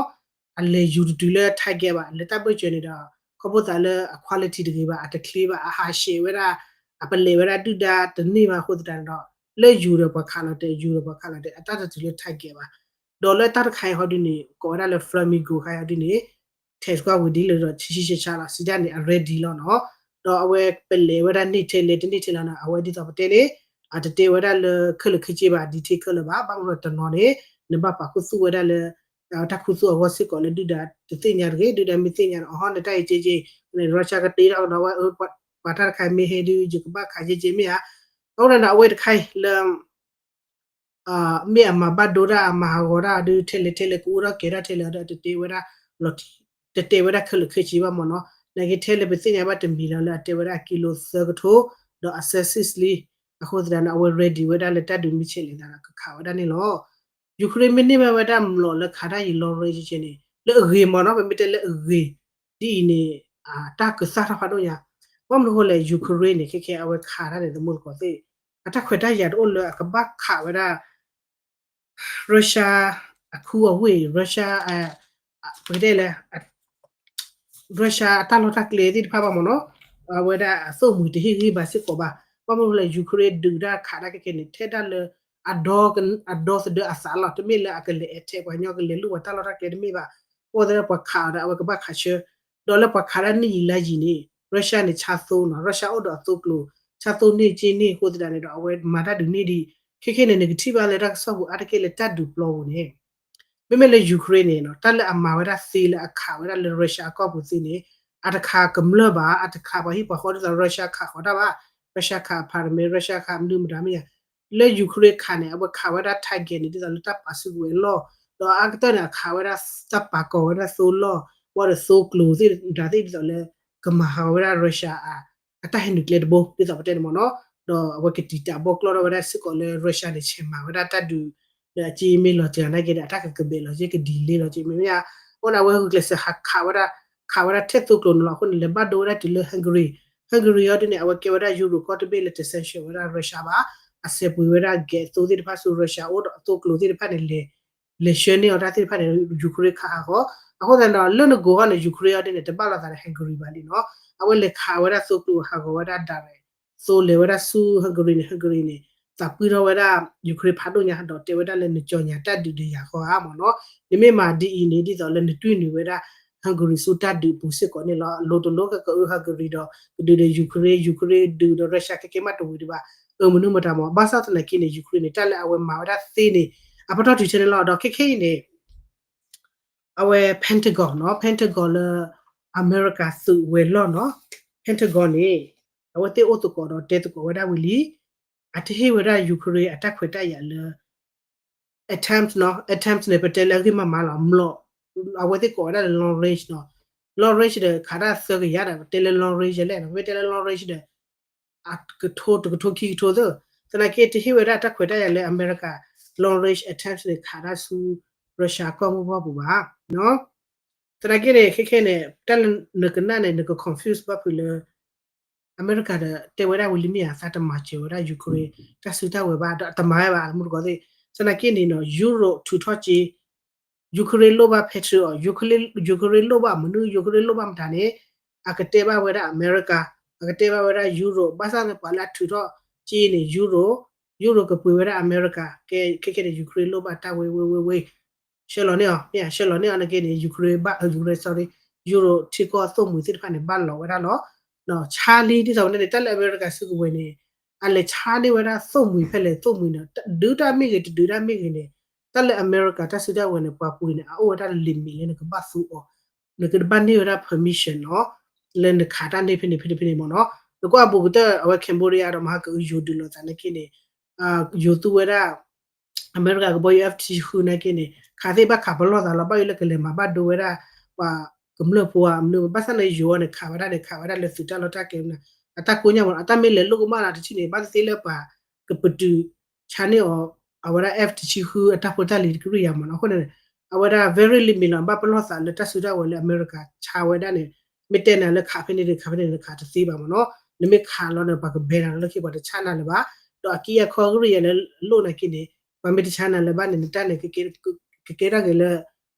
အလဲၤယူၤတတုၤလၢ target ဘၣ်, လၢတၢ်ဘၢၣ်စၢၤန့ၣ်ဒီး ခီဖျိသးလၢအ quality တဂ့ၤဘၣ်, အတချ့ဘၣ်, အဟးရှဲးဝဲဒၣ်, အပလဲၤဝဲဒၣ်ဒုၣ်ဒါတန့ၢ်ဘၣ်အဃိသတးန့ၣ်ဒီး လၢယူၤဒီးပှၤခးလီၤတဲာ် ယူၤဒီးပှၤခးလီၤတဲာ် အတၢ်တတုၤလၢ target ဘၣ်. ဒီးလၢတၢ်တခါအံၤဟီဒုန့ၣ် ကိးဝဲဒၣ်လၢ Flamingo ခါအံၤဟီဒုန့ၣ် ထဲးစကွၢ်ဝံၤဒ်လၢဒီး ဆံဆံဆါဆါလီၤ, စံးဒ်န့ၣ် အ ready လီၤနီၤ. ဒီးအဝဲပလဲၤဝဲဒၣ်န့ၢ်ထဲလဲၣ်တန့ၢ်ထဲလဲၣ်နီၤ, အဝဲဒ်သိးပတဲန့ၣ် အတတဲဝဲဒၣ်လၢခဲလၢာ်ခဲဆ့ဘၣ်, detail ခဲလၢာ်ဘၣ်, ဘၣ်မနုၤတနီၤန့ၣ် နဘၣ်ပာ်ခူသူၣ်ဝဲဒၣ်လၢ တၢ်ခူသူၣ်အဂီၢ်စ့ၢ်ကီးလၢဒုၣ်ဒါတသ့ၣ်ညါတဂ့ၤ, ဒုၣ်ဒါမ့ၢ်သ့ၣ်ညါဒီး အဟီန့ၣ်တၢ်အံၤက့က့, Russia ကတ့ထီၣ်ကဒီးဝဲ ပှၤတၢ်တခါမ့ၢ်ဟဲဒုး ယကဘၣ်ခးက့က့မ့ၢ်ဧါ. အဃိန့ၣ်ဒီး အဝဲတခါအံၤလၢ မ့ၢ်အမၤဘၣ်ဒိတၢ် အမၤဟးဂီၤတၢ်ဒုး ထဲလဲၣ်ထဲလဲၣ် ကအိၣ်ထီၣ်ကဲထီၣ်ထဲလဲၣ်ဒီး တတဲဝဲဒၣ် တတဲဝဲဒၣ်ခဲလၢာ်ခဲဆ့ဘၣ်မ့ၢ်နီၤ. နာ်က့ထဲလၢပသ့ၣ်ညါဘၣ်တမံၤလီၤလၢအတဲဝဲဒၣ်ကံလိသၢကထိ ဒီးအစၢစံၣ်လံ. အဃိသတးန့ၣ် အဝဲ ready ဝဲဒၣ်လၢတၢ်ဒုးမ့ၢ်ဆဲးလဲၤသးဒီး ကခးဝဲဒၣ်န့ၣ်လီၤ. Ukraine မ့ၢ်န့ၢ်ဘၣ်ဝဲဒၣ်မျိာ်လၢခးတၢ်ယံၤ long range န့ၣ် လၢအဂ့ၤမ့ၢ်နီၤ, ပမ့ၢ်တဲလၢအဂ့ၤ ဒ်အံၤန့ၣ် တၢ်ကသၣ်ထီၣ်ဖးဒိၣ်ညါ. ဘၣ်မနုၤဃိလဲၣ် Ukraine န့ၣ် ခဲခဲအဝဲခးတၢ်န့ၣ် သမူသကိးသ့ၣ် အတၢ်ခွဲးတၢ်ယာ်တအိၣ်လၢအကဘၣ်ခးဝဲဒၣ် Russia အခူအဝ့ၢ် Russia ပကတဲလဲၣ် Russia အတၢ်လီၢ်တၢ်ကျဲသ့ၣ်တဖၣ်ဘၣ်မ့ၢ်နီၤ, အဝဲဒၣ်အသိၣ်မှံၤတဟ့ၣ်ဂံၢ်ဘါစ့ၢ်ကီးဘၣ်. ဘၣ်မနုၤလဲၣ် Ukraine ဒုးတၢ်ခးတၢ်ခဲကဲန့ၣ် ထဲဒၣ်လၢ အဒီသဒၢအသးလီၤ. တမ့ၢ်လၢအကလဲၤ attack ပှၤညီ ကလဲၤလူၢ်ပှၤတၢ်လီၢ်တၢ်ကျဲတမ့ၢ်ဘၣ်. အိၣ်သဒၢပှၤခးအီၤဒီး အဝဲကဘၣ်ခးဆၢ ဒီးလၢပှၤခးဒၣ်နံၣ်ယံာ်လါယံာ်န့ၣ် Russia န့ၣ် ဆါသိနီၤ, Russia အိၣ်ဒီးအသိကျိၤ ဆါသိန့ၢ်က့န့ၢ်အဃိသတးန့ၣ်ဒီး အဝဲမၤတၢ်ဒုးန့ၢ်ဒံး. ခဲခဲန့ၣ် နကထံၣ်ဘၣ်လၢတၢ်ကစီၣ်ပူၤအါတက့ၢ်လၢတၢ်ဒုးပျီပူၤန့ၣ် မ့မ့ၢ်လၢ Ukraine န့ၣ်နီၤ တၢ်လၢအမၤဝဲဒၣ်သ့လၢအခးဝဲဒၣ်လၢ Russia အကီၢ်ပူၤသ့န့ၣ် အတခးကမျၢၢ်ဘၣ်, အတခးပှၤဟံၣ်ပှၤဃီဒ်သိး Russia ခးဃီၤတၢ်ဘၣ်, Russia ခး apartment, Russia ခးမနုၤမတၤမ့ၢ်ယၤ, လၢ Ukraine ခးန့ၣ် အဝဲခးဝဲဒၣ် target န့ၣ် ဒ်သိးလၢတၢ်ပာ်စုကဝဲၤလီၢ်, ဒီးအါကတၢၢ်န့ၣ် အခးဝဲဒၣ်တၢ်ပာ်ကီၤဝဲဒၣ်သိလီၢ်, ဘၣ်ဒီးသိကျိၤသ့ၣ်တဖၣ်သ့ၣ် ဒ်သိးလၢ ကမၤဟးဂီၤဝဲဒၣ် Russia အ အတၢ်ဟဲနုာ်ကျဲတဘိ ဒ်သိးပတဲန့ၣ်မ့ၢ်နီၤ, ဒီးအဝဲကတံာ်တာ်ဘီကျီၢ်ထီၣ်ဝဲဒၣ်စ့ၢ်ကီးလၢ Russia န့ၣ် ဆဲးမၤဝဲဒၣ်တၢ်ဒုး ဒီးအက့မ့ၢ်လီၤစှၤနာ်က့ဒီး အတၢ်ကကဘဲးလီၤက့ က delay လီၤက့ မ့မ့ၢ် အဃိန့ၣ် အဝဲဂုာ်ကျဲးစၢးဟးခးဝဲဒၣ် ခးဝဲဒၣ်ထဲသိကျိၤန့ၣ်လီၤ. အဃိန့ၣ် လဲၤဘၣ်ဒိဝဲဒၣ်တုၤလၢ Hungary, Hungary အီၤဒ်န့ၣ် အဝဲကဲဝဲဒၣ် Europe ကီၢ်တဘ့ၣ်လၢတ sanction ဝဲဒၣ် Russia ဘၣ်, အစဲးပှ့ၤဝဲဒၣ်ကဲးသိသ့ၣ်တဖၣ်ဆူ Russia အအိၣ်ဒီးအသိကျိၤသ့ၣ်တဖၣ်န့ၣ် လဲၤဆှၢန့ၢ်အီၤတၢ်သ့ၣ်တဖၣ်န့ၣ် Ukraine ခးဟးဂီၤ. အဃိသတးဒီး လၢနကိးအီၤန့ၣ် Ukraine အီၤဒ်န့ၣ် တဘၣ်လိာ်သးဒီး Hungary ဘၣ်လံနီၤ. အဝဲလဲၤခးဝဲဒၣ်သိကျိၤဟးဂီၤဝဲဒၣ် direct သိလဲၤဝဲဒၣ်ဆူ Hungary န့ၣ် Hungary န့ၣ် သးပှံၢ်ထီၣ်ဝဲဒၣ် Ukraine ဖးဒိၣ်ညါဒီးတဲဝဲဒၣ်လၢနကၠီၤညါတၢ်ဒုးဒီးယၤဃီဧါမ့ၢ်နီၤ. နမ့ၢ်မၤဒ်အံၤန့ၣ် ဒ်သိးလၢနတွံၢ်နုာ်ဝဲဒၣ် Hungary ဆူတၢ်ဒုးအပူၤစ့ၢ်ကီးန့ၣ်လီၤ. လိၤတလိၤကကအု Hungary ဒီး ကဒုးဒီး Ukraine, Ukraine ဒုးဒီး Russia ခဲကဲမးတဝံၤဒံးဘၣ်, အၢ မနုၤမတၤမ့ၢ် ဘၣ်ဆၣ်သနာ်က့န့ၣ် Ukraine န့ၣ် တၢ်လၢအဝဲမၤဝဲဒၣ်သ့န့ၣ် အပတီၢ်တုၤထဲန့ၣ်လီၤ. ဒီးခဲခဲအံၤန့ၣ် အဝဲ Pentagon နီၤ, Pentagon လၢ အမဲရကၤသုးဝဲၤလီၢ်နီၤ, Pentagon န့ၣ် အဝဲသ့ၣ်အိၣ်သကိးဒီးတဲသကိးဝဲဒၣ်ဝံၤလံ, အတဟ့ၣ်ဝဲဒၣ် Ukraine အတၢ်ခွဲးတၢ်ယာ်လၢ attempt နီၤ, attempt န့ၣ် ပတဲလၢအဂ့ၢ်မၤမၤလီၤ, အဝဲသ့ၣ်ကိးဝဲဒၣ်လၢ long range နီၤ, long range ဒီးခးတၢ်သၢကယၤဒီး ပတဲလၢ long range လဲၣ်နီၤ, ပမ့ၢ်တဲလၢ long range ဒီး အကထိတကထိခံကထိသ့ၣ်, သနာ်က့တဟ့ၣ်ဝဲဒၣ်တၢ်ခွဲးတၢ်ယာ်လၢအမဲရကၤ long range attempt န့ၣ် ခးတၢ်ဆူ Russia ကီၢ်မိၢ်ပှၢ်ပူၤဘၣ်. သနာ်က့န့ၣ် ခဲခဲန့ၣ် တၢ်လၢနကနၣ်န့ၣ် နက confuse ဘၣ်ဖုးလၢ အမဲရကၤဒီးတဲဝဲဒၣ်ဝံၤလံမ့ၢ်ဧါ, သးတမၤစၢၤဝဲဒၣ် Ukraine တၢ်စုတၢ်ဝဲၤဘၣ်, ဒီးတမၤဝဲဘၣ် မူတကိးသ့ၣ်. သနာ်က့န့ၣ်နီၤ Europe ထုးထီၣ်က့ Ukraine လိၣ်ဘၣ် Patriot, Ukraine လိၣ်ဘၣ်မနုၤ Ukraine လိၣ်ဘၣ်မတၤန့ၣ် အကတဲဘၣ်ဝဲဒၣ်အမဲရကၤ, အကတဲဘၣ်ဝဲဒၣ် Europe, ဘၣ်ဆၣ်န့ၣ် ပှၤလၢအထုးထီၣ်က့န့ၣ် Europe, Europe ကပှ့ၤဝဲဒၣ်အမဲရကၤ, ကဲ ခဲခဲန့ၣ် Ukraine လိၣ်ဘၣ်တၢ်ဝဲဝဲဝဲဝဲ ဆှၢလီၤန့ၢ်အီၤ, မ့ၢ်ဧါ, ဆှၢလီၤန့ၢ်အီၤနာ်က့န့ၣ် Ukraine ဘၣ် Ukraine sorry, Europe ထံကီၢ်သိၣ်မှံၤသ့ၣ်တဖၣ်န့ၣ် ဘၣ်လီၤဝဲဒၣ်လီၤ. ဆါလံ ဒ်သိးဝဲန့ၣ် တၢ်လၢအမဲရကၤစုကဝဲၤန့ၣ် အလဲၤဆါန့ၢ်ဝဲဒၣ်သိၣ်မှံၤဖဲလဲၣ် သိၣ်မှံၤန့ၣ် ဒုးတၢ်မ့ၢ်ဂ့ၤ တဒုးတၢ်မ့ၢ်ဂ့ၤန့ၣ် တၢ်လၢအမဲရကၤတၢ်စုတၢ်ဝဲၤန့ၣ် ပှၤပှ့ၤန့ၣ် အအိၣ်ဝဲဒၣ် limit လၢနကဘၣ်သူအီၤ, နကဘၣ်န့ၢ်ဝဲဒၣ် permission နီၤ, လၢနခးတၢ်န့ၢ်ဖဲန့ၣ်ဖဲန့ၣ်ဖဲန့ၣ်မ့ၢ်နီၤ. နကွၢ်ဘူးကတၢၢ် အဝဲ Cambodia ဒီးမဟါကအုယိၤဒုးလိာ်သးနာ်က့န့ၣ် ယိၤသူဝဲဒၣ် အမဲရကၤကဘီယူၤ F တဆံဃုနာ်က့န့ၣ် ခးသ့ၣ်ဘၣ်ခးပလီၢ်သးလီၤ, ဘၣ်ယိၣ်လၢကလဲၤမၤဘၣ်ဒိဝဲဒၣ် ပှၤကမျၢၢ်ဖိဧါ မနုၤ ဘၣ်ဆၣ်န့ၣ် ယိၤအီၤန့ၣ် ခးဝဲဒၣ်န့ၣ် ခးဝဲဒၣ်လၢသုးတၢ်လီၢ်တၢ်ကျဲန့ၣ် အတၢ်ကိညၢ်မ့ၢ်နီၤ, အတၢ်မ့ၢ်လဲၤလိာ်ကမၣ်လီၤတထံၣ်န့ၣ် ဘၣ်သ့ၣ်သ့ၣ်လၢပှၤကပတုာ်ဆါန့ၢ်အီၤ အဝဲဒၣ် F တဆံဃု အတၢ်ဖိတၢ်လံၤတကရံၣ်ယါမ့ၢ်နီၤ. အဃိန့ၣ် အဝဲဒၣ် very limit လီၤ, ဘၣ်ပလီၢ်သးလၢတၢ်စုတၢ်ဝဲၤလၢအမဲရကၤဆါဝဲဒၣ်န့ၣ် မ့ၢ်တဲနၤလၢခးဖဲန့ၣ်ဒီး ခးဖဲန့ၣ်ဒီး ခးတသ့ဘၣ်မ့ၢ်နီၤ. နမ့ၢ်ခးလီၤန့ၣ် ပှၤကဘဲနၤလၢခံ ပှၤတဆါနၤလၢၤဘၣ်. ဒီးအကံၢ်အခီကရံၣ်ယါလၢလိၣ်နာ်က့န့ၣ် ပှၤမ့ၢ်တဆါနၤလၢၤဘၣ်န့ၣ် နတၢ်န့ၣ် ကကဲထီၣ်က့ၤလၢ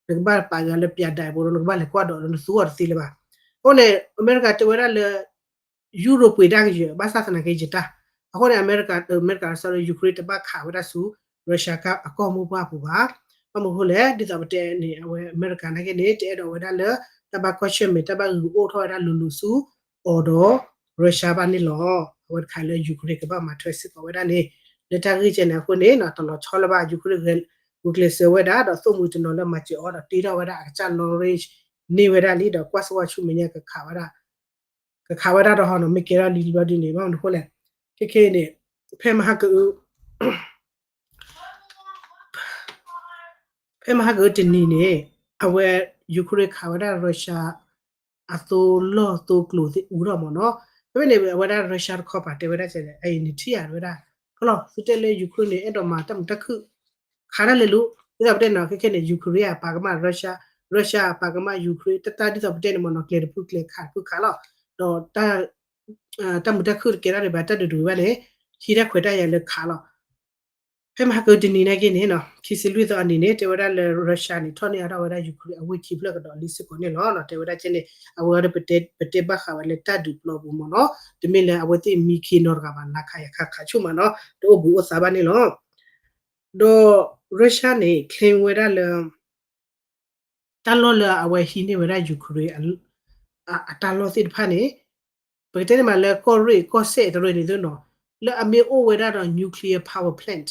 နကဘၣ်ပာ်ဂၤလၢပၠးဒၣ်အပူၤဒီး နကဘၣ်လဲၤကွၢ်ဒီးလၢနသူအီၤတသ့လၢၤဘၣ်. အဃိန့ၣ် အမဲရကၤတဲဝဲဒၣ်လၢ ယူရိၣ်ပှ့ၤဒၣ်ကယဲၢ် ဘၣ်ဆၣ်သနာ်က့ယတၢ်. အဃိန့ၣ် အမဲရကၤ အမဲရကၤ sorry Ukraine တဘၣ်ခးဝဲဒၣ်ဆူ Russia အကီၢ်မိၢ်ပှၢ်ပူၤဘၣ်. ဘၣ်မနုၤအဃိလဲၣ် ဒ်သိးပတဲန့ၣ် အဝဲအမဲရကၤနာ်က့န့ၣ် တအဲၣ်ဒိးဝဲဒၣ်လၢ တၢ်ဘၣ်ကွၢ်ဆၢၣ်မဲာ် တၢ်ဘၣ်ဂုာ်အိၣ်ထီၣ်ဝဲဒၣ်လိၤလိၤဆူအီၤဒီး Russia ဘၣ်န့ၣ်လီၤ. အဝဲတခါလၢ Ukraine ကဘၣ်မၤထွဲစ့ၢ်ကီးဝဲဒၣ်န့ၣ် လၢတၢ်ဂ့ၢ်ကဲန့ၣ်အဃိန့ၣ် တလီၤဆီလၢၤဘၣ် Ukraine ဂုာ်ကျဲးစၢးဝဲဒၣ် ဒီးသိၣ်မှံၤတနီၤလၢမၤစၢၤအီၤဒီးတ့ထီၣ်ဝဲဒၣ်အကစၢ် long range န့ၢ်ဝဲဒၣ်လံ ဒီးကွၢ်စ့ၢ်ကီးဆူမဲာ်ညါကခးဝဲဒၣ် ကခးဝဲဒၣ်ဒီးဟီနီၤ မ့ၢ်ကဲထီၣ်လံလံဘျီဒ်န့ၣ် ဘၣ်မနုၤအဃိလဲၣ် ခဲခဲအံၤန့ၣ် ဖဲမဟါကအု ဖဲမဟါကအုတနံၤန့ၣ် အဝဲ Ukraine ခးဝဲဒၣ် Russia အသိလီၢ်သိကျိၤသ့ၣ်အူထီၣ်မ့ၢ်နီၤ. ဖဲဖဲန့ၣ် အဝဲဒၣ် Russia တခီပၤတဲဝဲဒၣ်ကဲလဲၣ် အအံၤန့ၣ်ထံၣ်ယၤဝဲဒၣ် ကလီၤသုတဲလၢ Ukraine န့ၣ် အဲၣ်ဒိးမၤတၢ်မုာ်တၢ်ခုၣ် ခးတၢ်လဲၤလိၤ ဒ်သိးပတဲန့ၣ် ခဲခဲန့ၣ် Ukraine အပာ်ကမၣ် Russia အပာ်ကမၣ် Ukraine တၢ်တၢ်ဒ်သိးပတဲန့ၣ်မ့ၢ်နီၤ ကျဲတဖုကျဲခးတဖုခးလီၤ ဒီး တၢ်မုာ်တၢ်ခုၣ်တကဲထီၣ်ဒံးဘၣ် တၢ်ဒုးဒုးဘၣ်န့ၣ် ဟံးတၢ်ခွဲးတၢ်ယာ်လၢခးလီၤ. ဖဲမဟါကတနံၤနာ်က့န့ၣ်နီၤ ခံဆံလွံၢ်သီအနံၤန့ၣ် တဲဝဲဒၣ်လၢ Russia န့ၣ် ထီၣ်န့ၢ်အါထီၣ်ဝဲဒၣ် Ukraine အဝ့ၢ်ခံဖျၢၣ်ကဒီးလံစ့ၢ်ကီးန့ၣ်လီၤ. တဲဝဲဒၣ်ကဲန့ၣ် အဝဲဒီးပတဲဘၣ်ဃးဝဲလၢတၢ်ဒုးပျီပူၤမ့ၢ်နီၤ တမ့ၢ်လၢအဝဲသ့ၣ်မံခ့နီတဂၤဘၣ် နၤခးယၤခးခးဆူၣ်မးနီၤ တအိၣ်ဘှံးအိၣ်သါဘၣ်န့ၣ်လီၤ. ဒီး Russia န့ၣ် claim ဝဲဒၣ်လၢ တၢ်လီၢ်လၢအဝဲဟံးန့ၢ်ဝဲဒၣ် Ukraine အတၢ်လီၢ်သ့ၣ်တဖၣ်န့ၣ် ပကတဲန့ၣ်မးလၢကီၢ်ရ့ၣ်ကီၢ်စဲၣ်တရၢၣ်န့ၣ်သ့နီၤ လၢအမ့ၢ်အိၣ်ဝဲဒၣ်ဒီး nuclear power plant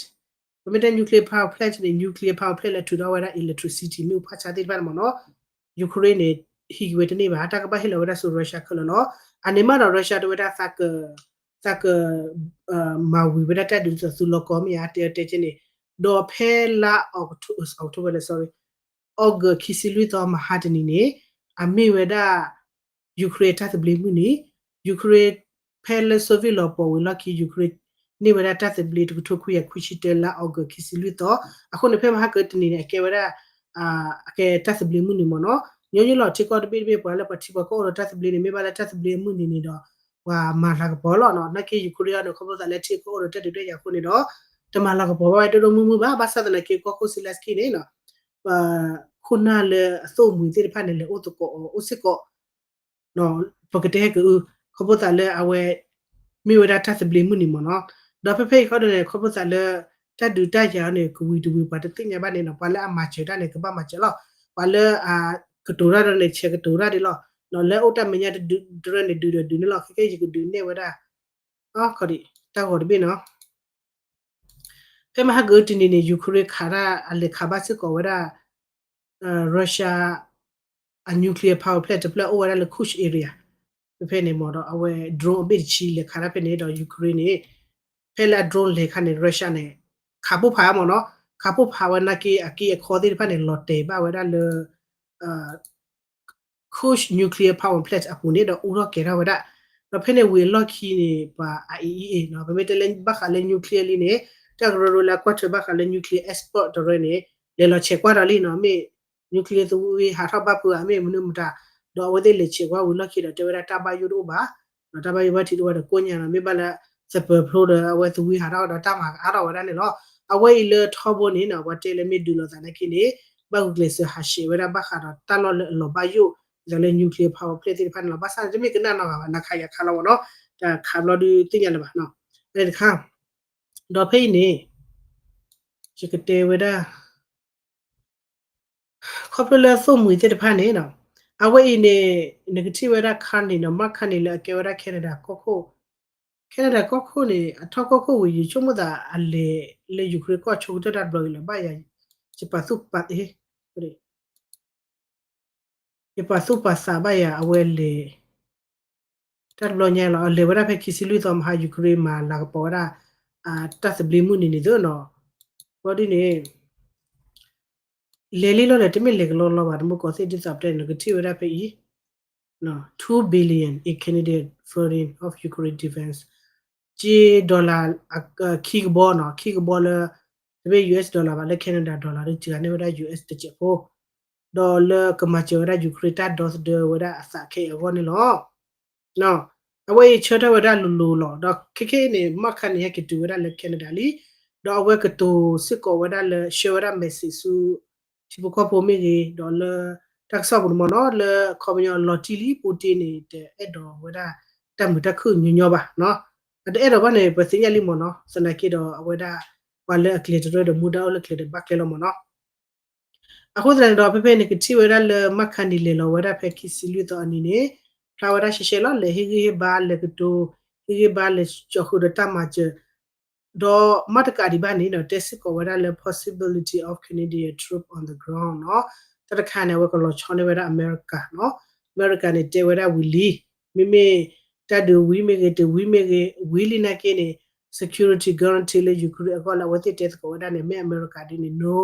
ပမ့ၢ်တဲ nuclear power plant န့ၣ် nuclear power plant လၢထုးထီၣ်ဝဲဒၣ် electricity မ့ၣ်အူဖးဆါသ့ၣ်တဖၣ်န့ၣ်မ့ၢ်နီၤ Ukraine န့ၣ် ဟံးက့ၤဝဲတန့ၢ်ဘၣ် တၢ်ကဘၣ်ဟ့ၣ်လီၤဝဲဒၣ်ဆူ Russia ခဲလၢာ်လီၤ. အန့ၣ်မးဒီး Russia တဲဝဲဒၣ် သးက သးက မၤဝံၤဝဲဒၣ်တၢ်ဒုးဒ်သိးသုလီၢ်ကီမ့ၢ်ဧါ တဲတဲကဲန့ၣ် ဒီးဖဲလါ October လၢ sorry August ခံဆံလွံၢ်သီမဟါတနံၤန့ၣ် အမ့ၢ်ဝဲဒၣ် Ukraine တၢ်သဘျ့မုၢ်နံၤ Ukraine ဖဲလၢ Soviet လီၤပှီၢ်ဝံၤလီၢ်ခံ Ukraine န့ၢ်ဝဲဒၣ်တၢ်သဘျ့တကထိခွံကယၤခွံဆံတၢလါ August ခံဆံလွံၢ်သီ အဃိန့ၣ် ဖဲမဟါကတနံၤန့ၣ် အကဲဝဲဒၣ် အကဲတၢ်သဘျ့မုၢ်နံၤမ့ၢ်နီၤ, ညီညီလီၤထံကီၢ်တဘ့ၣ်တဘ့ၣ် ပှၤလၢပှၤထံပှၤကီၢ်အိၣ်ဒီးတၢ်သဘျ့န့ၣ် မ့ၢ်ဘၣ်လၢတၢ်သဘျ့အမုၢ်နံၤန့ၣ်ဒီး ပှၤမၤလၤကပီၤလီၤနီၤ. နာ်က့ Ukraine အံၤန့ၣ် ခီဖျိသးလၢထံကီၢ်အိၣ်ဒီးတၢ်ဒုးတၢ်ယၤအဃိန့ၣ်ဒီး တမၤလၤကပီၤဘၣ်ဝဲဒိၣ်ဒိၣ်မုၢ်မုၢ်ဘၣ်. ဘၣ်ဆၣ်သနာ်က့ ကီၢ်ခိၣ် Zelenskyy န့ၣ်နီၤ ပှၤခိၣ်နၢ်လၢအသိၣ်မှံၤသ့ၣ်တဖၣ်န့ၣ် လဲၤအိၣ်သကိးအီၤအိၣ်စ့ၢ်ကီး ပကတဲဟဲကအု ခီဖျိသးလၢအဝဲ မ့ၢ်ဝဲဒၣ်တၢ်သဘျ့မုၢ်နံၤမ့ၢ်နီၤ. ဒီးဖဲဖဲအံၤဃီဒီးန့ၣ် ခီဖျိသးလၢ တၢ်ဒုးတၢ်ယၤန့ၣ် ကဝံၤတဝံၤပှၤတသ့ၣ်ညါဘၣ်န့ၣ်နီၤ, ပှၤလၢအမၤစၢၤတၢ်န့ၣ် ကဘၣ်မၤစၢၤလီၤ, ပှၤလၢအကတိၤတၢ်ဒီးန့ၣ် ဆဲးကတိၤတၢ်ဒ်လီၤ, လၢအိၣ်တၢ်မဲာ်ညါတရၢန့ၣ် ဒုးဒီးဒုးန့ၣ်လီၤ. ခဲကဲယကဒုးနဲၣ်ဝဲဒၣ် တၢ်ဂီၤတဘ့ၣ်နီၤ. ဖဲမဟါကအုတနံၤန့ၣ် Ukraine ခးတၢ်အလဲၤခးဘၣ်စ့ၢ်ကီးဝဲဒၣ် Russia အ nuclear power plant တဖျၢၣ်အိၣ်ဝဲဒၣ်လၢ Kursk area ဖဲဖဲန့ၣ်မ့ၢ်ဒီး အဝဲ drone အဘ့ၣ်တဆံလဲၤခးတၢ်ဖဲန့ၣ်ဒီး Ukraine န့ၣ် ဖဲလၢအ drone လဲၤခးန့ၣ် Russia န့ၣ် ခးပိၢ်ဖးမ့ၢ်နီၤ, ခးပိၢ်ဖးဝဲနာ်က့အက့အခီသ့ၣ်တဖၣ်န့ၣ် လီၤတဲာ်ဘၣ်ဝဲဒၣ်လၢ Kursk nuclear power plant အပူၤန့ၣ်ဒီး အူထီၣ်ကဲၤထီၣ်ဝဲဒၣ်, ဒီးဖဲန့ၣ်ဝံၤအလီၢ်ခံန့ၣ် ပှၤ IAEA နီၤ, ပမ့ၢ်တဲလၢဘၣ်ဃးလၢ nuclear လံန့ၣ် တၢ်ကရၢကရိလၢအကွၢ်ထွဲဘၣ်ဃးလၢ nuclear expert တရၢန့ၣ် လဲၤလီၤဆဲးကွၢ်ဒီးလံနီၤ, မ့ၢ် nuclear သဝံဟးထီၣ်ဘၣ်ဖုးဧါ မ့ၢ်မနုၤမတၤ, ဒီးအဝဲသ့ၣ်လဲၤဆဲးကွၢ်ဝံၤလီၢ်ခံဒီး တဲဝဲဒၣ်တၢ်ဘၣ်ယိၣ်တအိၣ်ဘၣ်, ဒီးတၢ်ဘၣ်ယိၣ်ဘၣ်ထံးတအိၣ်ဘၣ်ဒီးကိးညါနီၤ, မ့ၢ်ဘၣ်လၢ သပၢၤဖျိဒီးအဝဲသဝံဟးထီၣ်ဒီးတၢ်မၤကအါထီၣ်ဝဲဒၣ်န့ၣ်လီၤ. အဝဲအံၤလၢထီဘိန့ၣ်နီၤ ပှၤတဲလၢမ့ၢ်ဒုးလိာ်သးနာ်က့န့ၣ် ဘၣ်ဂုာ်ကျဲးစၢးဟးဆှဲးဝဲဒၣ်ဘၣ်ဃးဒီးတၢ်လီၢ်လၢအလီၤဘၣ်ယိၣ် ဒ်သိးလၢ nuclear power plant သ့ၣ်တဖၣ်န့ၣ်လီၤ. ဘၣ်ဆၣ်န့ၣ် တမ့ၢ်ကနၣ်နီတဂၤဘၣ်, နခးယခးလီၤမ့ၢ်နီၤ, တၢ်ခးဘျီဒုးသ့ၣ်ညါလၢၤဘၣ်နီၤ, တခါ ဒီးဖဲအံၤန့ၣ် ယကတဲဝဲဒၣ် ခီဖျိလၢသိၣ်မှံၤသ့ၣ်တဖၣ်န့ၣ်နီၤ, အဝဲအံၤန့ၣ် နကထံၣ်ဝဲဒၣ် Carney နီၤ, Mark Carney လၢအကဲဝဲဒၣ် Canada ကီၢ်ခိၣ်, Canada ကီၢ်ခိၣ်န့ၣ် အထီၣ်ကီၢ်ခိၣ်ဝံၤ ယဆိကမိၣ်သးအလဲၤလၢ Ukraine ကီၢ်ဆိကတၢၢ်တၢ်တဘျီအံၤလီၤ, ဘၣ်ယၤ ယပာ်သူၣ်ပာ် ယပာ်သူၣ်ပာ်သးဘၣ်ယၤ အဝဲလဲၤ တၢ်တဘျီညါလီၤ, အလဲၤဝဲဒၣ်ဖဲခံဆံလွံၢ်သီမဟါ Ukraine မၤလၤကပီၤဝဲဒၣ် တၢ်သဘျ့မုၢ်နံၤန့ၣ်သ့နီၤ, ဘျီဒ်န့ၣ် လဲၤလံလီၤဒီး တမ့ၢ်လဲၤကလီလီဘၣ်, တမူကီၢ်သ့ၣ်ဒ်သိးပတဲန့ၣ် နကထံၣ်ဝဲဒၣ်ဖဲအံၤ two billion in Canadian funding of Ukraine defense, က့ dollar ခံကဘီနီၤ, ခံကဘီလၢ တမ့ၢ် US dollar ဘၣ်, လၢ Canada dollar ဒီး စှၤန့ၢ်ဝဲဒၣ် US တစဲးဖိ, ဒီးလၢကမၤစၢၤဝဲဒၣ် Ukraine တၢ်ဒီသဒၢဝဲဒၣ်အသးခဲအံၤအဂီၢ်န့ၣ်လီၤ. အဝဲအံၤဆၢထၢၣ်ဝဲဒၣ်လိၤလိၤလီၤ. ဒီးခဲခဲအံၤန့ၣ် Mark Carney ဟဲက့ၤတုၤဝဲဒၣ်လၢ Canada လံ, ဒီးအဝဲကတိၤစ့ၢ်ကီးဝဲဒၣ်လၢ ဆှၢဝဲဒၣ် message ဆူ ထံဖိကီၢ်ဖိမ့ၢ်ဂ့ၤ, ဒီးလၢတၢ်ကစီၣ်ပူၤန့ၣ်မ့ၢ်နီၤ, လၢခီပညီလီၤတံၢ်လံ Putin န့ၣ် တအဲၣ်ဒိးဝဲဒၣ်တၢ်မုာ်တၢ်ခုၣ်ညီညီဘၣ်နီၤ. အတအဲၣ်ဒိးဘၣ်န့ၣ် ပသ့ၣ်ညါလံမ့ၢ်နီၤ, သနာ်က့ဒီးအဝဲဒၣ် ပှၤလၢအကျဲၤတရၢဒီးမူဒါအိၣ်လၢကျဲၤဒီးဘၣ်ကျဲလီၤမ့ၢ်နီၤ. အဃိသတးန့ၣ်ဒီး ဖဲဖဲန့ၣ် ကထံၣ်ဝဲဒၣ်လၢ Mark Carney လဲၤလီၤဝဲဒၣ်ဖဲခံဆံလွံၢ်သီအနံၤန့ၣ် ဖျါဝဲဒၣ်ရှဲရှဲလီၤ, လဲၤဟ့ၣ်ဂံၢ်ဟ့ၣ်ဘါ လဲၤကတိၤ ဟ့ၣ်ဂံၢ်ဘါ လဲၤကၠီဃုာ်ဒီးတၢ်မၤစၢၤ ဒီးမ့ၢ်တကးဒံးဘၣ်န့ၣ်ဒီး တဲစ့ၢ်ကီးဝဲဒၣ်လၢ possibility of Canadian troop on the ground နီၤ, တၢ်တခါန့ၣ် အဝဲကလီၤဆီန့ၢ်ဝဲဒၣ်အမဲရကၤနီၤ, အမဲရကၤန့ၣ်တဲဝဲဒၣ်ဝံၤလံ, မ့မ့ၢ်တၢ်ဒုးဝံၤမ့ၢ်ဂ့ၤ တဝံၤမ့ၢ်ဂ့ၤ ဝံၤလံနာ်က့န့ၣ် security guarantee လၢ Ukraine အဂီၢ်လၢအဝဲသ့ၣ်တဲသကိးဝဲဒၣ်န့ၣ် မ့ၢ်အမဲရကၤဒ်န့ၣ် no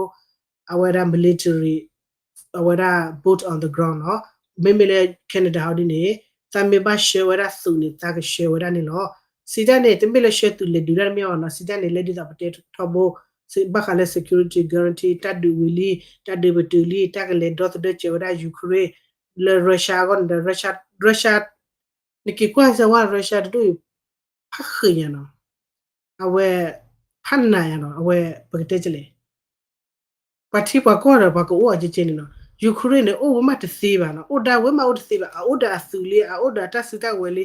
အဝဲဒၣ် military အဝဲဒၣ် boot on the ground နီၤ, မ့မ့ၢ်လၢ Canada ဟီဒ်န့ၣ် သးမ့ၢ်ဘၣ်ဆှၢဝဲဒၣ်သုးန့ၣ် သးကဆှၢဝဲဒၣ်န့ၣ်လီၤ. စံးတၢ်န့ၣ် တမ့ၢ်လၢဆှၢသုးလဲၤဒုးတၢ်တမ့ၢ်ဘၣ်နီၤ, စံးတၢ်န့ၣ် လၢဒ်သိးပတဲထီဘိ ဘၣ်ဃးလၢ security guarantee တၢ်ဒုးဝံၤလံ တၢ်ဒုးပတုာ်လံ တၢ်ကလဲၤဒီသဒၢစၢၤဝဲဒၣ် Ukraine လၢ Russia အဂီၢ်န့ၣ်ဒီး Russia Russia နက့ၤကွၢ်စၢၤဝဲ Russia တဒူၣ်အံၤ ဖးဃ့ၢ်ညါနီၤ, အဝဲ ဖးနးညါနီၤ, အဝဲ ပကတဲကလဲၣ် ပှၤထံပှၤကီၢ်ဒီးပှၤကအိၣ်အီၤကဲကဲန့ၣ်နီၤ, Ukraine န့ၣ် အိၣ်ဝဲမးတသ့ဘၣ်နီၤ, အိၣ်ဒၣ်ဝဲမးအိၣ်တသ့ဘၣ်, အအိၣ်ဒီးအသုးလံ အအိၣ်ဒီးအတၢ်စုတၢ်ဝဲၤလံ,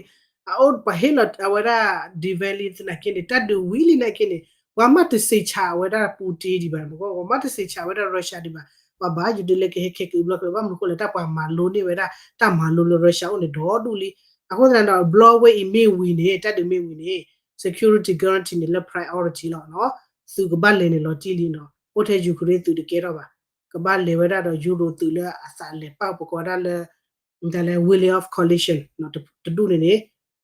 အအိၣ်ပှၤဟ့ၣ်လီၤအဝဲဒၣ် defense လံသနာ်က့န့ၣ် တၢ်ဒုးဝံၤလံနာ်က့န့ၣ် ပှၤမးတစံးဆးဝဲဒၣ် Putin ဒံးဘၣ်, ပှၤမးတစံးဆးဝဲဒၣ် Russia ဒံးဘၣ်, ပှၤဘၣ်ယိၣ်ဒုးလၢကဟဲခဲက့ၤဘျီက့ၤ ဘၣ်မနုၤဃိလဲၣ် တၢ်ပှၤမၤလိန့ၢ်ဝဲဒၣ် တၢ်မၤလိလၢ Russia အိၣ်န့ၣ်ဒီဒူၣ်လံ. အဃိသတးဒီး ဘျီဝဲအံၤမ့ၢ်ဝံၤန့ၣ် တၢ်ဒုးမ့ၢ်ဝံၤန့ၣ် security guarantee န့ၣ် လၢ priority လီၤနီၤ, သုးကဘၣ်လဲၤန့ၣ်လီၤတံၢ်လံနီၤ, အိၣ်ထဲ Ukraine သုးတကဲထီၣ်ဘၣ်, ကဘၣ်လဲၤဝဲဒၣ်ဒီး Euro သုးလၢအသးလဲၤပာ်ပကီၤဝဲဒၣ်လၢ မတၤလဲၣ် Willing of Coalition တဒူၣ်န့ၣ်န့ၣ်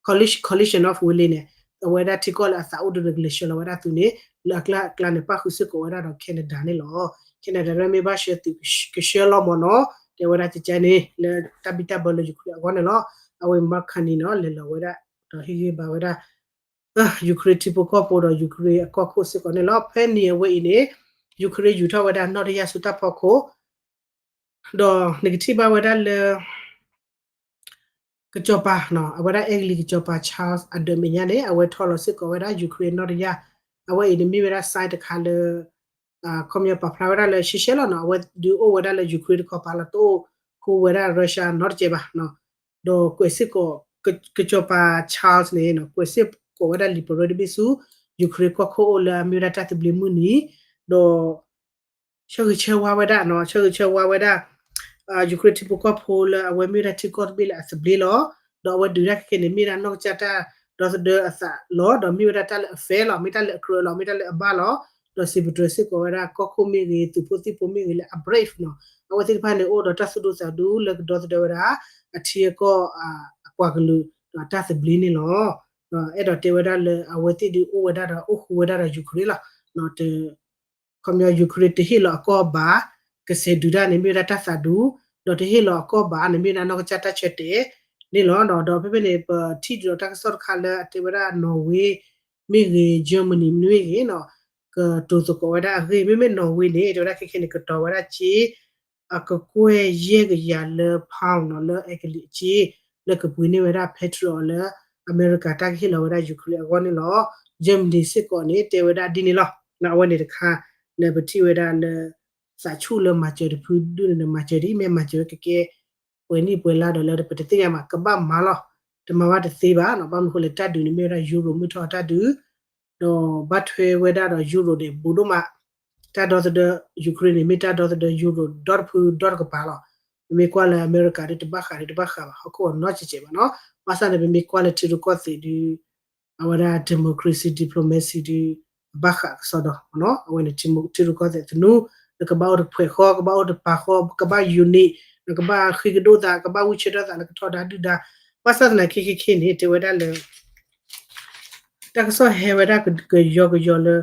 Coalition, Coalition of Willing န့ၣ် အဝဲဒၣ်ထံကီၢ်လၢအသးအိၣ်ဒၣ်ဒီးကလဲၤဆှၢလီၤဝဲဒၣ်သုးန့ၣ် လၢအကျါအကျါန့ၣ် ပၣ်ဃုာ်စ့ၢ်ကီးဝဲဒၣ်ဒီး Canada န့ၣ်လီၤ. Canada ရဲမ့ၢ်ဘၣ်ဆှၢသုးကဆှၢလီၤမ့ၢ်နီၤ, တဲဝဲဒၣ်ကကဲန့ၣ် လၢတၢ်ဘံၣ်တၢ်ဘၢလၢ Ukraine အဂီၢ်န့ၣ်လီၤ. အဝဲ Mark Carney နီၤ လဲၤလီၤဝဲဒၣ် ဒီးဟ့ၣ်ဂံၢ်ဘါဝဲဒၣ် Ukraine ထံဖိကီၢ်ဖိဒီး Ukraine အကီၢ်ခိၣ်စ့ၢ်ကီးန့ၣ်လီၤ. ဖဲန့ၣ်အဝဲအံၤန့ၣ် Ukraine ယူၤထီၣ်ဝဲဒၣ်နီၣ်တယၢ်ဆူတၢ်ဖီခိၣ် ဒီးနကထံၣ်ဘၣ်ဝဲဒၣ်လၢ ကစီၤပၤ အဝဲဒၣ်အဲကလံးကစီၤပၤ Charles အဒၢးမဲာ်ညါန့ၣ် အဝဲထီၣ်လီၤစ့ၢ်ကီးဝဲဒၣ် Ukraine နီၣ်တယၢ်, အဝဲအံၤန့ၣ်မ့ၢ်ဝဲဒၣ် sign တခါလၢ ခီပညီပာ်ဖျါဝဲဒၣ်လၢရှဲရှဲလီၤနီၤ, အဝဲဒုးအိၣ်ဝဲဒၣ်လၢ Ukraine တခီပၤလီၤ, တအိၣ်ဃူဝဲဒၣ် Russia နီတစဲးဘၣ်နီၤ. ဒီးကွဲးစ့ၢ်ကီး ကစီၤပၤ Charles န့ၣ် ကွဲးစ့ၢ်ကီးဝဲဒၣ်လံာ်ပရၢတဘ့ၣ်ဆူ Ukraine ကီၢ်ခိၣ်အိၣ်လၢအမ့ၢ်ဝဲဒၣ်တၢ်သဘျ့မုၢ်နံၤ, ဒီး ဆၢဂ့ၤဆၢဝါဝဲဒၣ်နီၤ, ဆၢဂ့ၤဆၢဝါဝဲဒၣ် Ukraine ထံဖိကီၢ်ဖိလၢအဝဲမ့ၢ်ဝဲဒၣ်ထံကီၢ်တဘ့ၣ်လၢအသဘျ့လီၤ. ဒီးအဝဲဒုးတၢ်ခဲခဲန့ၣ် မ့ၢ်ဒၣ်နီၢ်ကစၢ်တၢ်ဒီသဒၢအသးလီၤ, ဒီးမ့ၢ်ဝဲဒၣ်တၢ်လၢအ fair လီၤ, မ့ၢ်တၢ်လၢအကြၢးလီၤ, မ့ၢ်တၢ်လၢအဘၣ်လီၤ. ဒီးစံးပတြၢၤစ့ၢ်ကီးဝဲဒၣ်ကီၢ်ခိၣ်မ့ၢ်ဂ့ၤ, သုးဖိသံၣ်ဖိမ့ၢ်ဂ့ၤလၢအ brave နီၤ, အဝဲသ့ၣ်တဖၣ်န့ၣ် အိၣ်ဒီးတၢ်သူၣ်ဒူသးဒူလၢကဒီသဒၢဝဲဒၣ် အထံအကီၢ် အပှၤကလုာ် ဒီးတၢ်သဘျ့န့ၣ်လီၤ. ဒီးအဲၣ်ဒိးတဲဝဲဒၣ်လၢအဝဲသ့ၣ်ဒုးအိၣ်ဝဲဒၣ်ဒီးအိၣ်ဃူဝဲဒၣ်ဒီး Ukraine လီၤ. ခီပညီ Ukraine တဟ့ၣ်လီၤအကီၢ်ဘၣ်, ကစဲးဒုးတၢ်န့ၣ် မ့ၢ်ဝဲဒၣ်တၢ်သးဒူ, ဒီးတဟ့ၣ်လီၤအကီၢ်ဘၣ်န့ၣ် မ့ၢ်ဝဲဒၣ်နီၢ်ကစၢ်တၢ်ဆၢတဲာ်န့ၣ်လီၤ. ဒီးဖဲဖဲန့ၣ် ပထံၣ်ဒုးဒီးတၢ်ကစီၣ်တခါလၢအတဲဝဲဒၣ် Norway မ့ၢ်ဂ့ၤ, Germany မ့ၢ်ဂ့ၤနီၤ, ကတိၤသကိးဝဲဒၣ်အဂ့ၢ်, မ့မ့ၢ် Norway န့ၣ် တဲဝဲဒၣ်ခဲခဲန့ၣ် ကတီၤဝဲဒၣ်စ့ အကကွဲၢ်ယဲၢ်ကယၤလၢ pound နီၤ, လၢအဲကလံးအစ့ လၢကပှ့ၤန့ၢ်ဝဲဒၣ် Patriot လၢအမဲရကၤတၢ်ကဟ့ၣ်လီၤဝဲဒၣ် Ukraine အဂီၢ်န့ၣ်လီၤ. Germany စ့ၢ်ကီးန့ၣ် တဲဝဲဒၣ်ဒ်န့ၣ်လီၤ. အဝဲန့ၣ်တခါ လၢပထံၣ်ဝဲဒၣ်လၢ သးဆူၣ်လၢမၤစၢၤတဖုဒုၣ်န့ၣ် မၤစၢၤဝဲကကဲ ပှဲၤနံၣ်ပှဲၤလါဒီးလၢပတသ့ၣ်ညါမး ကဘၣ်မၤလီၤ. တမၤဘၣ်တသ့ဘၣ်နီၤ, ဘၣ်မနုၤဃိလဲၣ် တၢ်ဒုးန့ၣ်မ့ၢ်ဝဲဒၣ် Europe မုၢ်ထီၣ်အတၢ်ဒုး ဒီးဘၣ်ထွဲဝဲဒၣ်ဒီး Europe န့ၣ် ဘူးဒိၣ်မး, တၢ်ဒီသဒၢ Ukraine န့ၣ် မ့ၢ်တၢ်ဒီသဒၢ Europe ဒီတဖုဒီတကပၤလီၤ. ပမ့ၢ်ကွၢ်လၢအမဲရကၤဒီး တဘၣ်ဃးဒီးတဘၣ်ဃးဘၣ် ဟီၣ်ခိၣ်အနီၢ်စဲးစဲးဘၣ်နီၤ. ဘၣ်ဆၣ်န့ၣ် ပမ့ၢ်ကွၢ်လၢထံရူၢ်ကီၢ်သဲးဒီး အဝဲဒၣ် democracy diplomacy ဒီး အဘၣ်ဃးကစီဒီးနီၤ, အဝဲန့ၣ် ထံရူၢ်ကီၢ်သဲးသနူ နကဘၣ်အိၣ်တဖှဲးဃီ ကဘၣ်အိၣ်တပၤဃီ ကဘၣ် unit, နကဘၣ်ဃ့ကဒိၣ်သး ကဘၣ်ဝံၢ်ဆၢထၢၣ်သးလၢကထီဒါဒုၣ်ဒါ. ဘၣ်ဆၣ်သနာ်က့ခဲခဲန့ၣ် တဲဝဲဒၣ်လၢ တၢ်ကစီၣ်ဟဲဝဲဒၣ်ကယီကယီလၢ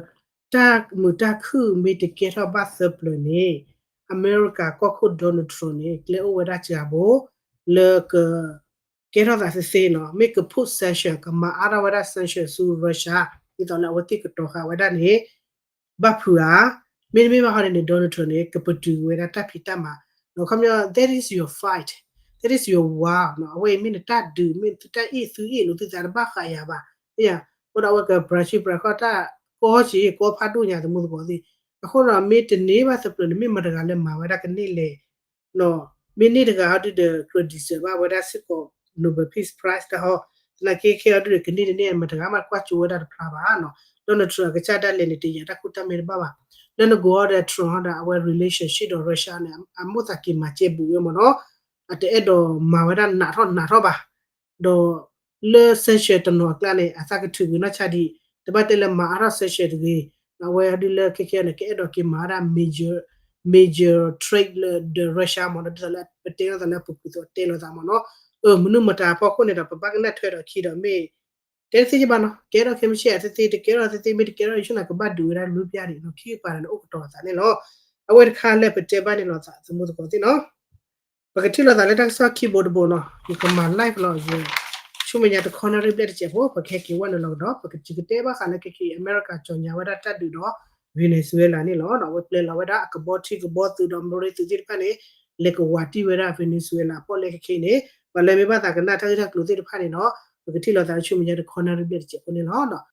တၢ်မုာ်တၢ်ခုၣ်မ့ၢ်တကဲထီၣ်ဘၣ်သၢပျၢၤန့ၣ် အမဲရကၤကီၢ်ခိၣ် Donald Trump န့ၣ် ကျဲအိၣ်ဝဲဒၣ်စှၤဘိ လၢက ကဲထီၣ်သးသ့သ့နီၤ, မ့ၢ်က put sanction ကမၤအါထီၣ်ဝဲဒၣ် sanction ဆူ Russia ဒ်သိးလၢအဝဲသ့ၣ်ကတီၤဃာ်ဝဲဒၣ်န့ၣ် ဘၣ်ဖုးဧါ, မ့တမ့ၢ်ဘၣ်ဟီန့ၣ်န့ၣ် Donald Trump န့ၣ် ကပတုာ်ဝဲဒၣ်တၢ်ဖံးတၢ်မၤ, ဒီးခီပညီ that is your fight, that is your war နီၤ, အဝဲအံၤမ့ၢ်နတၢ်ဒုး မ့ၢ်တၢ်အ့ၣ်သုအ့ၣ်လိာ်သုသး တဘၣ်ဃးယၤဘၣ်, အဃိဒီးအဝဲကပြၤဆံပြၤခီၣ်တၢ် ကီၢ်ဆံးကီၢ်ဖးဒိၣ်ညါ သမူသကိးသ့ၣ်, အဃိဒီးမ့ၢ်တန့ၢ်ဘၣ်သပျၢၤန့ၣ် မ့ၢ်မတၤတဂၤလၢမၤဝဲဒၣ်ကန့ၢ်လဲၣ် မ့ၢ်န့ၢ်တဂၤဟီဒုဒီး ကြၢးဒံးစၢၤဘၣ်ဝဲဒၣ်စ့ၢ်ကီး Nobel Peace Prize တၢ်ဟီ, သနာ်က့ခဲအံၤဒုဒီး ကန့ၢ်တန့ၢ် မတၤတဂၤမးကွၢ်ကၠိဝဲဒၣ်တဖျါဘၣ်နီၤ, Donald Trump အကစၢ်ဒၣ်လဲာ်န့ၣ် တယာ်တၢ်ခိၣ်တၢ်မဲတဘၣ်ဘၣ်, လၢနကိးအီၤဒီး Trump ဟီဒီး အဝဲ relationship ဒီး Russia န့ၣ် အမိၣ်သးက့ၤမၤစဲဘူးဝဲမ့ၢ်နီၤ, အတအဲၣ်ဒိးမၤဝဲဒၣ်နးထီၣ်နးထီၣ်ဘၣ် ဒီးလၢ sanction တနီၤအကျါန့ၣ် အသးကထုးကွံာ်နီၢ်ဆါဒံး, တဘၣ်တဲလၢမၤအါထီၣ် sanction တဂ့ၤ, အဝဲဒုလၢခဲခဲန့ၣ် ကအဲၣ်ဒိးက့ၤမၤဝဲဒၣ် major, major trade လၢ the Russia မ့ၢ်နီၤ, ဒ်သိးလၢပတဲလိာ်သးလၢပူၤကွံာ်သိးတဲလိာ်သးမ့ၢ်နီၤ, အမနုၤမတၤအဖီခိၣ်န့ၣ်ဒီး ပဘၣ်ကနၣ်ထွဲဒီးခံဒီးမ့ၢ် တဲတသ့ကဘၣ်နီၤ, ကဲထီၣ်ခဲမုၢ်ဆ့ၣ် တသ့ တကဲထီၣ်တသ့ မ့ၢ်တကဲထီၣ် ယဆိကမိၣ်ကဘၣ်ဒုးဝဲဒၣ်လၢပျၢ်ဒံးနီၤ, ခံကပၤန့ၣ် အိၣ်ကတီၤအသးန့ၣ်လီၤ. အဝဲတခါလၢပတဲဘၣ်န့ၣ်လီၤသး သမူသကိးသ့ၣ်နီၤ ပကထံၣ်လိာ်သးလၢတၢ်ကစီၣ်ခံဘိတဘိနီၤ, ယကမၤ live လီၤယဲ, ဆူမဲာ်ညါတခီနၣ်ရံၣ်ဘျဲၣ်တစဲးဖိ ပကဟဲက့ၤဝဲနုာ်လီၤကဒီး, ပကစံးကတဲဘၣ်ဃးလၢခဲခဲအံၤ အမဲရကၤ ကြေညာဝဲဒၣ်တၢ်ဒုးဒီး Venezuela န့ၣ်လီၤ. အဝဲပျဲလီၤဝဲဒၣ်အကဘီထံကဘီသုးဒီး မရ့သုးသ့ၣ်တဖၣ်န့ၣ် လဲၤကဝးတံၢ်ဝဲဒၣ် Venezuela အပီၣ်လဲၣ်ခဲခဲအံၤန့ၣ်, ပှၤလၢမ့ၢ်ဘၣ်သးကနၣ်တၢ်ဂ့ၢ်တၢ်ကျိၤသ့ၣ်တဖၣ်န့ၣ်ဒီး ပကထံၣ်လိာ်သးလၢဆူမဲာ်ညါတခီနၣ်ရံၣ်ဘျဲၣ်တစဲးဖိန့ၣ်လီၤ.